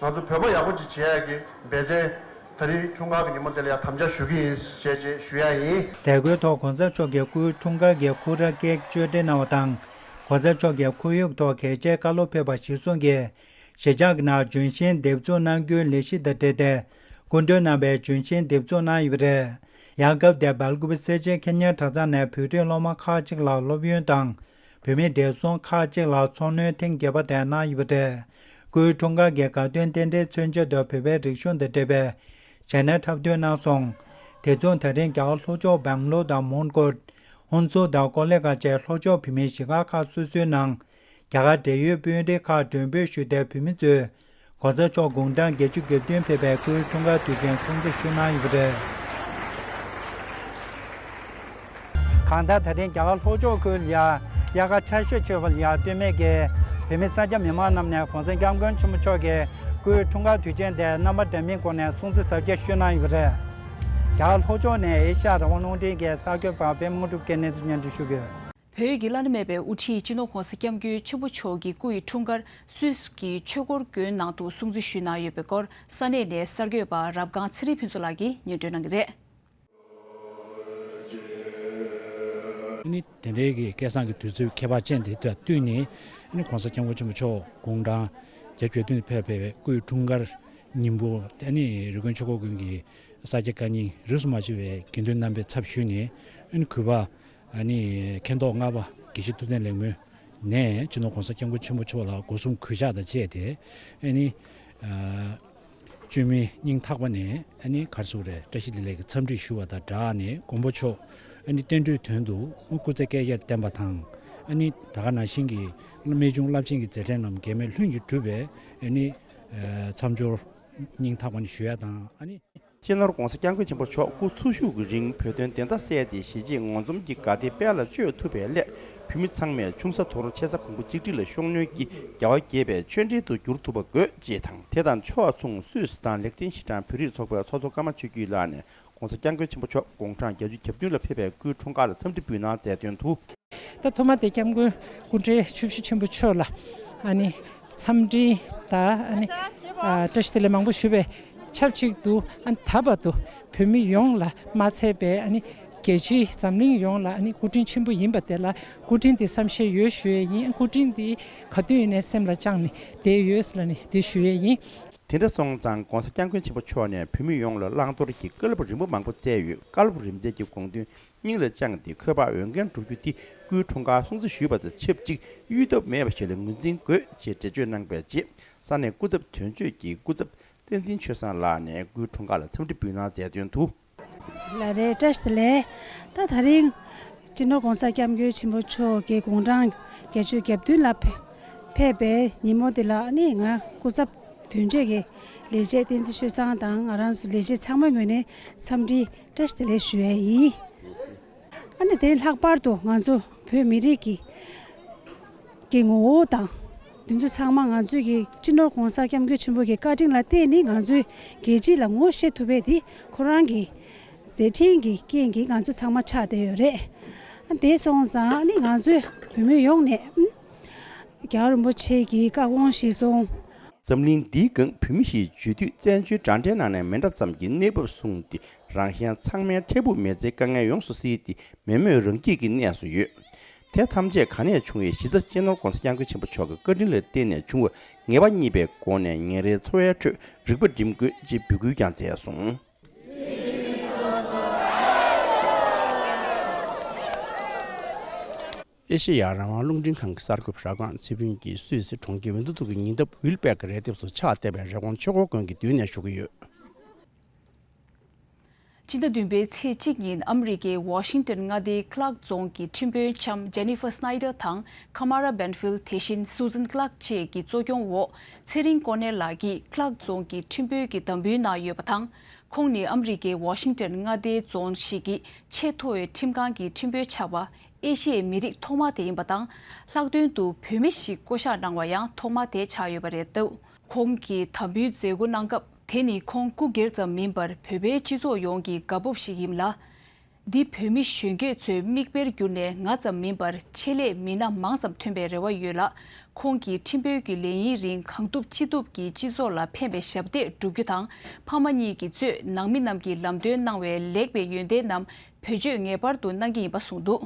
ང་ཚོ་བོད་པ་ཡག་པོ་ཅིག་བྱེད་ཡ་གི་འབད་བརྩོན། ད་རིང་འཁྲུངས་སྐར་གྱི་ཉིན་མོ་དེ་ལ་ཡང་དམ་བཅའ་ཞུ་གི་ཡིན་ཞེས་ཅེས་ཞུ་ཡ་ཡིན། མཛད་སྒོའི་ཐོག་གོང་ས་མཆོག་གིས་སྐུའི་འཁྲུངས་སྐར་གྱི་སྐུ་ར་ཀེག་གཅོད་འབྲེག་གནང་བ་དང་། གོང་ས་མཆོག་གིས་ཁོར་ཡུག་ཐོག་གལ་ཆེའི་བཀའ་སློབ་ཕེབས་པ་གཞིར་བཟུང་གིས། གཞིས་ཆགས་ཀྱི་ནང་ལྗོན་ཤིང་འདེབས་འཛུགས་གནང་རྒྱུའི་ལས་གཞི་དང་འབྲེལ་ཏེ། སྐུ་མགྲོན་རྣམ་པས་ལྗོན་ཤིང་འདེབས་འཛུགས་གནང་ཡོད་པ་རེད། ཡང་སྐབས་དེར་སྦེལ་ཀོབ་སེར་བྱེས་ཁེ་ཉན་གྲྭ་ཚང་ནས་བོད་རིགས་སློབ་མ་ཁག་ཅིག་ལ་སློབ་ཡོན་དང་། བོད་མིའི་བགྲེས་སོང་ཁག་ཅིག་ལ་འཚོ་སྣོན་ཐེངས་བརྒྱད་པ་དེ་གནང་ཡོད་པ་རེད། སྐུའི་འཁྲུངས་སྐར་གྱི་དགའ་སྟོན་རྟེན་འབྲེལ་མཚོན་ཆེད་དུ་བོད་པའི་རིག་གཞུང་དང་འབྲེལ་བའི་བྱས་ན་འཁྲབ་སྟོན་གནང་སོང་། དེ་མཚུངས་ད་རིང་རྒྱ་གར་ལྷོ་ཕྱོགས་སྦང་ལོར་དང་མོན་གྷོ། ཧུན་སུར་དང་ཀོ་ལི་གྷལ་བཅས་ལྷོ་ཕྱོགས་བོད་མིའི་གཞིས་ཆགས་ཁག་སོ་སོའི་ནང་། རྒྱ་གར་འབྲེལ་ཡོད་དཔོན་རིགས་ཁག་མགྲོན་འབོད་ཞུས་ཏེ་བོད་མི་ཚོས་གོང་ས་མཆོག་དགུང་གྲངས་བརྒྱད་ཅུ་གྱ་བདུན་ཕེབས་པའི་སྐུའི་འཁྲུངས་སྐར་དུས་ཆེན་སྲུང་བརྩི་ཞུས་གནང་ཡོད་པ་རེད། གང་ལྟར་ད་རིང་རྒྱ་གར་ལྷོ་ཕྱོགས་ཁུལ་ལ་ཡ་དབྱར་ཁ་ཆར་ཞོད་ཆེ་བ་ལ་ཡ་ལྟོས་མེད་ཀྱིས་བོད་མི་སེར་སྐྱ་མི་མང་རྣམས་ནས་གོང་ས་སྐྱབས་མགོན་ཆེན་པོ་མཆོག་གི་སྐུའི་འཁྲུངས་སྐར་དུས་ཆེན་དེ་རྣམ་པ་འདྲ་མིན་སྒོ་ནས་སྲུང་བརྩི་གཟབ་རྒྱས་ཞུས་གནང་ཡོད་པ་རེད། རྒྱ་གར་ལྷོ་ཕྱོགས་ནས་ཨེ་ཤ་ཡ་རང་དབང་རླུང་འཕྲིན་གྱི་གསར་འགོད་པ་པད་མ་དངོས་གྲུབ་ཀྱིས་གནས་ཚུལ་སྙན་སྒྲོན་ཞུ་གི་ཡོད། བོད་ཀྱི་བླ་ན་མེད་པའི་དབུ་ཁྲིད་སྤྱི་ནོར་༸གོང་ས་༸སྐྱབས་མགོན་ཆེན་པོ་མཆོག་གི་སྐུ་ཡི་འཁྲུངས་སྐར་སུད་སི་གི་ཆོས་འཁོར་དགོན་ནང་དུ་སྲུང་བརྩི་ཞུས་གནང་ཡོད་པའི་སྐོར་ས་གནས་ནས་གསར་འགོད་པ་རབ་སྒང་ཚེ་རིང་ཕུན་ཚོགས་ལགས་ཀྱིས་སྙན་སྒྲོན་གནང་གི་རེད། ཨ་ནི་དེ་འདྲའི་གི་སྐལ་བཟང་གི་དུས་ཚོད་ཁྱད་པར་ཅན་དེ་དང་བསྟུན་ནས། ཨ་ནི་༸གོང་ས་༸སྐྱབས་མགོན་ཆེན་པོ་མཆོག་དགུང་གྲངས་བརྒྱད་ཅུ་གྱ་བདུན་ཕེབས་པའི་སྐུའི་འཁྲུངས་སྐར་ཉིན་མོ་དེ། ཨ་ནི་རི་ཀོན་ཆོས་འཁོར་དགོན་གྱི་ས་སྐྱ་བཀའ་རྙིང་རིས་སུ་མ་ཆད་པའི་དགེ་འདུན་རྣམ་པས་ཚབ་ཞུས་ནས། ཨ་ནི་གུས་པ། ཨ་ནི་མཁན་ཐོག་ལྔ་པ་དགེ་བཤེས་ཐུབ་བསྟན་ལེགས་སྨོན་ནས་སྤྱི་ནོར་༸གོང་ས་༸སྐྱབས་མགོན་ཆེན་པོ་མཆོག་ལ་སྒོ་གསུམ་གུས་ཕྱག་དང་བཅས་ཏེ། ཨ་ནི་ཨ་བཅོས་མིན་སྙིང་ཐག་པ་ནས། ཨ་ནི་ག་རེ་ཟེར་དགོས་རེད། བཀྲ་ཤིས་བདེ་ལེགས་ཀྱི་འཚམས་འདྲི་ཞུ་བ་དང་སྦྲགས་ནས། མགོན་པོ་མཆོག་ཨ་ནི་བསྟན་འགྲོའི་དོན་དུ་སྐུ་ཚེ་བསྐལ་བརྒྱར་བརྟན་པ་དང་། ཨ་ནི་ད་ག་ནང་བཞིན་གྱི་རྨད་བྱུང་རླབས་ཆེན་གྱི་མཛད་འཕྲིན་རྣམས་འགལ་མེད་ལྷུན་གྱིས་གྲུབ་པའི། ཨ་ནི་ཨ་མཚམས་སྦྱོར་སྙིང་ཐག་པ་ནས་ཞུ་ཡ་དང་། ཨ་ནི། སྤྱི་ནོར་༸གོང་ས་༸སྐྱབས་མགོན་ཆེན་པོ་མཆོག་སྐུ་འཚོ་བཞུགས་ཀྱི་རིང་བོད་དོན་བདེན་མཐའ་གསལ་ཏེ་གཞིས་བྱེས་ངོ་འཛོམས་ཀྱི་དགའ་བདེ་དཔལ་ལ་སྤྱོད་ཐུབ་པའི་སླད། བོད་མི་ཚང་མས་ཆུང་ས་དོར་ཆེ་ས་གོང་བུ་གཅིག་སྒྲིལ་ལ་ཤུགས་སྣོན་གྱིས་རྒྱལ་བ་དགྱེས་པའི་ཆོས་འབྲེལ་དུ་འགྱུར་ཐུབ་པ་དགོས་ཅེས་དང་། དེ་དང་ཕྱོགས་མཚུངས་སུད་སི་དང་ལེག་ཏེན་ཤི་ཏན་བོད་རིགས་ཚོགས་པའི་ཚོགས་གཙོ་ཀརྨ་ཆོས་སྐྱིད་ལགས་ནས་༸གོང་ས་༸སྐྱབས་མགོན་ཆེན་པོ་མཆོག་དགུང་གྲངས་བརྒྱད་ཅུ་གྱ་བདུན་ལ་ཕེབས་པའི་སྐུའི་འཁྲུངས་སྐར་ལ་འཚམས་འདྲི་འབུལ་གནང་མཛད་དོན་དུ། ད་ཐོག་མ་དེ་༸སྐྱབས་མགོན་སྐུ་ཕྲེང་བཅུ་བཞི་ཆེན་པོ་མཆོག་ལ་ཨ་ནི་འཚམས་འདྲི་དང་། ཨ་ནི་ཨ་བཀྲ་ཤིས་བདེ་ལེགས་མང་པོ་ཞུ་བའི་ ཆབས་ཅིག་ཏུ་ཨ་ད་བར་དུ་བོད་མི་ཡོངས་ལ་མ་ཚད་པའི་ཨ་ནི་རྒྱལ་སྤྱི་འཛམ་གླིང་ཡོངས་ལ་ཨ་ནི་སྐུ་དྲིན་ཆེན་པོ་ཡིན་པ་དེ་ལ་སྐུ་དྲིན་དེ་བསམ་ཤེས་ཡོད་ཞུ་ཡས་ཡིན། སྐུ་དྲིན་དེ་ག་དུས་ཡིན་ནའི་སེམས་ལ་བཅངས་ནས་བསྡད་ཡོད་ལ་ནི་དེ་ཞུ་ཡས་ཡིན། དེ་འདྲ་སོང་ཙང་༸གོང་ས་༸སྐྱབས་མགོན་ཆེན་པོ་མཆོག་ནས་བོད་མི་ཡོངས་ལ་བླང་དོར་གྱི་བཀའ་སློབ་རིམ་པ་མང་པོ་སྩལ་ཡོད། བཀའ་སློབ་རིམ་སྩལ་གྱི་དགོངས་དོན་སྙིང་ལ་བཅངས་ཏེ་འཁོས་དཔག་འོས་འགན་བསྒྲུབ་རྒྱུ་དེ་སྐུའི་འཁྲུངས་སྐར་སྲུང་བརྩི་ཞུས་པ་དང་ཆབས་ཅིག་གཡོལ་ཐབས་མེད་པ་ཞིག་ལ་ངོས་འཛིན་དགོས་ཅེས་འགྲེལ་བརྗོད་གནང་པའི་རྗེས་ས་གནས་སྐུ་ཚབ་དོན་གཅོད་ཀྱི་སྐུ་ཚབ་བསྟན་འཛིན་ཆོས་བཟང་ལགས་ནས་སྐུའི་འཁྲུངས་སྐར་ལ་འཚམས་འདྲི་འབུལ་གནང་མཛད་དོན་དུ། ལགས་རེད། བཀྲ་ཤིས་བདེ་ལེགས། ད་ད་རིང་སྤྱི་ནོར་༸གོང་ས་༸སྐྱབས་མགོན་ཆེན་པོ་མཆོག་གི་དགུང་གྲངས་བརྒྱད་ཅུ་གྱ་བདུན་ལ་ཕེབས་ཕེབས་པའི་ཉིན་མོ་འདི་ལ་ནི་ང་སྐུ་ཚབ་དོན་གཅོད་ཀྱི་ལས་བྱེད་བསྟན་འཛིན་ཆོས་བཟང་དང་ང་རང་ཚོ་ལས་བྱེད་ཚང་མའི་ངོས་ནས་འཚམས་འདྲི་བཀྲ་ཤིས་བདེ་ལེགས་ཞུ་ཡས་ཡིན། ཨ་ནི་དེ་ལྷག་པར་དུ་ང་ཚོ་བོད་མི་རིགས་ཀྱི་ཀྱི་ངོ་བོ་དང་། འདི་ཚོ་ཚང་མ་ང་ཚོས་ཀྱི་སྤྱི་ནོར་༸གོང་ས་༸སྐྱབས་མགོན་ཆེན་པོ་གི་བཀའ་དྲིན་ལ་བརྟེན་ནས་ང་ཚོས་རྒྱལ་སྤྱི་ལ་ངོ་ཤེས་ཐུབ་པའི་དེ་ཁོ་རང་གི་མཛད་འཕྲིན་གྱི་རྐྱེན་གྱིས་ང་ཚོ་ཚང་མ་ཆགས་བསྡད་ཡོད་རེད། དེ་སོང་ཙང་ནི་ང་ཚོས་བོད་མི་ཡོངས་ནས་རྒྱལ་བ་རིན་པོ་ཆེ་གི་བཀའ་དགོངས་གཞིར་བཟུང་། འཛམ་གླིང་འདིའི་སྒང་བོད་མི་ཞེས་བརྗོད་དུས་བཙན་བྱོལ་འདྲ་འདྲའི་ནང་ནས་མི་འདྲ་ཙམ་གྱི་གནས་བབ་བཟུང་སྟེ་རང་གཞན་ཚང་མའི་འཕྲལ་ཕུགས་མི་ཚེའི་དཀའ་ངལ་ཡོངས་སུ་སེལ་ཏེ་མེས་མོས་རང་སྐྱིད་ཀྱི་གནས་སུ་ཡོད། དེ་ཐམས་ཅད་ག་ནས་བྱུང་བའི་གཞི་རྩ་སྤྱི་ནོར་༸གོང་ས་༸སྐྱབས་མགོན་ཆེན་པོ་མཆོག་གི་བཀའ་དྲིན་ལ་བརྟེན་ནས་བྱུང་བ་ངེས་པ་རྙེད་པའི་སྒོ་ནས་ཉིན་རེའི་འཚོ་བའི་ཁྲོད་རིག་པ་སྒྲིམ་དགོས་ཅེས་འབོད་སྐུལ་ཀྱང་མཛད་སོང་། ཨེ་ཤེ་ཡ་རང་དབང་རླུང་འཕྲིན་ཁང་གི་གསར་འགོད་པ་ར་སྒང་ཚེ་ཕུན་གྱིས་སུད་སི་གྲོང་ཁྱེར་ཝིན་ཏུ་ཏུ་གི་ཉེ་འདབས་ཝིལ་པེག་གི་རས་ལྡེབས་སུ་ཕྱག་བཏེགས་པའི་རི་ཀོན་ཆོས་འཁོར་དགོན་གྱི་མདུན་ནས་ཞུ་གི་ཡོད། སྤྱི་ཟླ་བདུན་པའི་ཚེས་གཅིག་ཉིན་ཨ་མི་རི་ཀའི་ཝ་ཤིང་ཏོན་མངའ་སྡེའི་ཀླག་རྫོང་གི་ཁྲིམས་དཔོན་ལྕམ་ཇེ་ནི་ཧྥར་སྣའི་ཌར་དང་ཁ་མ་ར་བེན་ཧྥིལ་དེ་བཞིན་སུ་ཛན་ཀླག་བཅས་ཀྱི་གཙོ་སྐྱོང་འོག་ཚེ་རིང་ཀོ་ནེར་ལགས་ཀྱིས་ཀླག་རྫོང་གི་ཁྲིམས་དཔོན་གྱི་བདམས་འབུལ་གནང་ཡོད་པ་དང་། ཁོང་ནི་ཨ་མི་རི་ཀའི་ཝ་ཤིང་ཏོན་མངའ་སྡེའི་རྫོང་ཞིག་གི་ཆེས་མཐོ་བའི་ཁྲིམས་ཁང་གི་ཁྲིམས་དཔོན་ཆགས་པ་ཨེ་ཤི་ཡའི་མི་རིགས་ཐོག་མ་དེ་ཡིན་པ་དང་། ལྷག་དོན་དུ་བོད་མི་ཞིག་བསྐོ་གཞག་གནང་བ་ཡང་ཐོག་མ་དེ་ཆགས་ཡོད་པ་རེད་འདུག་ཁོང་གིས་དམ་འབུལ་མཛད་སྒོ་གནང་སྐབས། དེ་ནི་ཁོང་སྐུ་སྒེར་ཙམ་མིན་པར་བོད་པའི་སྤྱི་ཚོགས་ཡོངས་ཀྱི་དགའ་སྤོབས་ཤིག་ཡིན་ལ། འདི་བོད་མི་གཞོན་སྐྱེས་ཚོའི་མིག་དཔེར་གྱུར་ནས་ང་ཙམ་མིན་པར་ཆེད་ལས་མི་སྣ་མང་ཙམ་ཐོན་པའི་རེ་བ་ཡོད་ལ། ཁོང་གིས་ཁྲིམས་དཔོན་གྱི་ལས་ཡུན་རིང་གང་ཐུབ་ཅི་ཐུབ་ཀྱིས་སྤྱི་ཚོགས་ལ་ཕན་པའི་ཞབས་འདེགས་བསྒྲུབ་རྒྱུ་དང་། ཕ་མ་གཉིས་ཀྱིས་གཙོས་ནང་མི་རྣམས་ཀྱིས་ལམ་སྟོན་གནང་བའི་ལེགས་པའི་ཡོན་ཏན་རྣམས་བེད་སྤྱོད་ངེས་པར་དུ་གནང་གི་ཡིན་པ་གསུངས་འདུག་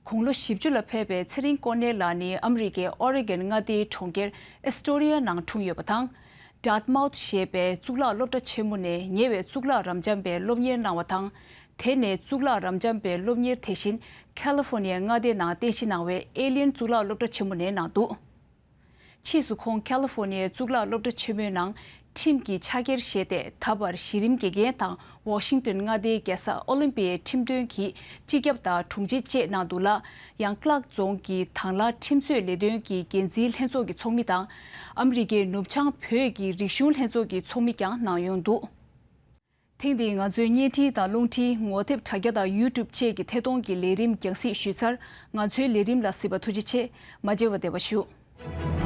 དགུང་ལོ་བཞི་བཅུ་ལ་ཕེབས་པའི་ཚེ་རིང་ཀོ་ནེར་ལགས་ནི་ཨ་མི་རི་ཀའི་ཨོ་རེ་གོན་མངའ་སྡེའི་གྲོང་ཁྱེར་ཨེ་སི་ཊོ་རི་ཡ་ནང་འཁྲུངས་ཡོད་པ་དང་། ཌར་ཏ་མའུ་ཐི་ཞེས་པའི་གཙུག་ལག་སློབ་གྲྭ་ཆེན་མོ་ནས་ཉེ་བའི་གཙུག་ལག་རབ་འབྱམས་པའི་སློབ་གཉེར་གནང་བ་དང་། དེ་ནས་གཙུག་ལག་རབ་འབྱམས་པའི་སློབ་གཉེར་དེ་བཞིན་ཁ་ལི་ཧྥོ་ནི་ཡའི་མངའ་སྡེ་ནང་རྟེན་གཞི་གནང་བའི་ཨེ་ལི་ཡན་གཙུག་ལག་སློབ་གྲྭ་ཆེན་མོ་ནས་གནང་འདུག་ཕྱིས་སུ་ཁོང་ཁ་ལི་ཧྥོ་ནི་ཡའི་གཙུག་ལག་སློབ་གྲྭ་ཆེན་མོའི་ནང་ཁྲིམས་ཀྱི་ཕྱག་འཁྱེར་བཞེས་ཏེ། ད་བར་གཞི་རིམ་དགེ་རྒན་དང་ཝ་ཤིང་ཏོན་མངའ་སྡེའི་རྒྱལ་ས་ཨོ་ལིམ་པི་ཡའི་ཁྲིམས་དོན་གྱི་སྤྱི་ཁྱབ་དང་དྲུང་ཆེ་བཅས་གནང་འདུག་ལ། ཡང་ཀླག་རྫོང་གི་དང་བླངས་ཁྲིམས་རྩོད་ལས་དོན་གྱི་འགན་འཛིན་ལྷན་ཚོགས་ཀྱི་ཚོགས་མི་དང་། ཨ་མི་རི་ཀའི་ནུབ་བྱང་བོད་ཀྱི་རིག་གཞུང་ལྷན་ཚོགས་ཀྱི་ཚོགས་མི་ཀྱང་གནང་ཡོང་འདུག་ཐེངས་འདིའི་ང་ཚོའི་བརྙན་འཕྲིན་དང་རླུང་འཕྲིན་ངོ་དེབ་དྲ་རྒྱ་དང་ཡུ་ཊུབ་བཅས་ཀྱི་ཐད་གཏོང་གི་ལས་རིམ་རྒྱང་སྲིང་ཞུས་ཚར། ང་ཚོའི་ལས་རིམ་ལ་གཟིགས་པར་ཐུགས་རྗེ་ཆེ། མ་མཇལ་བར་བདེ་བར་བཞུགས།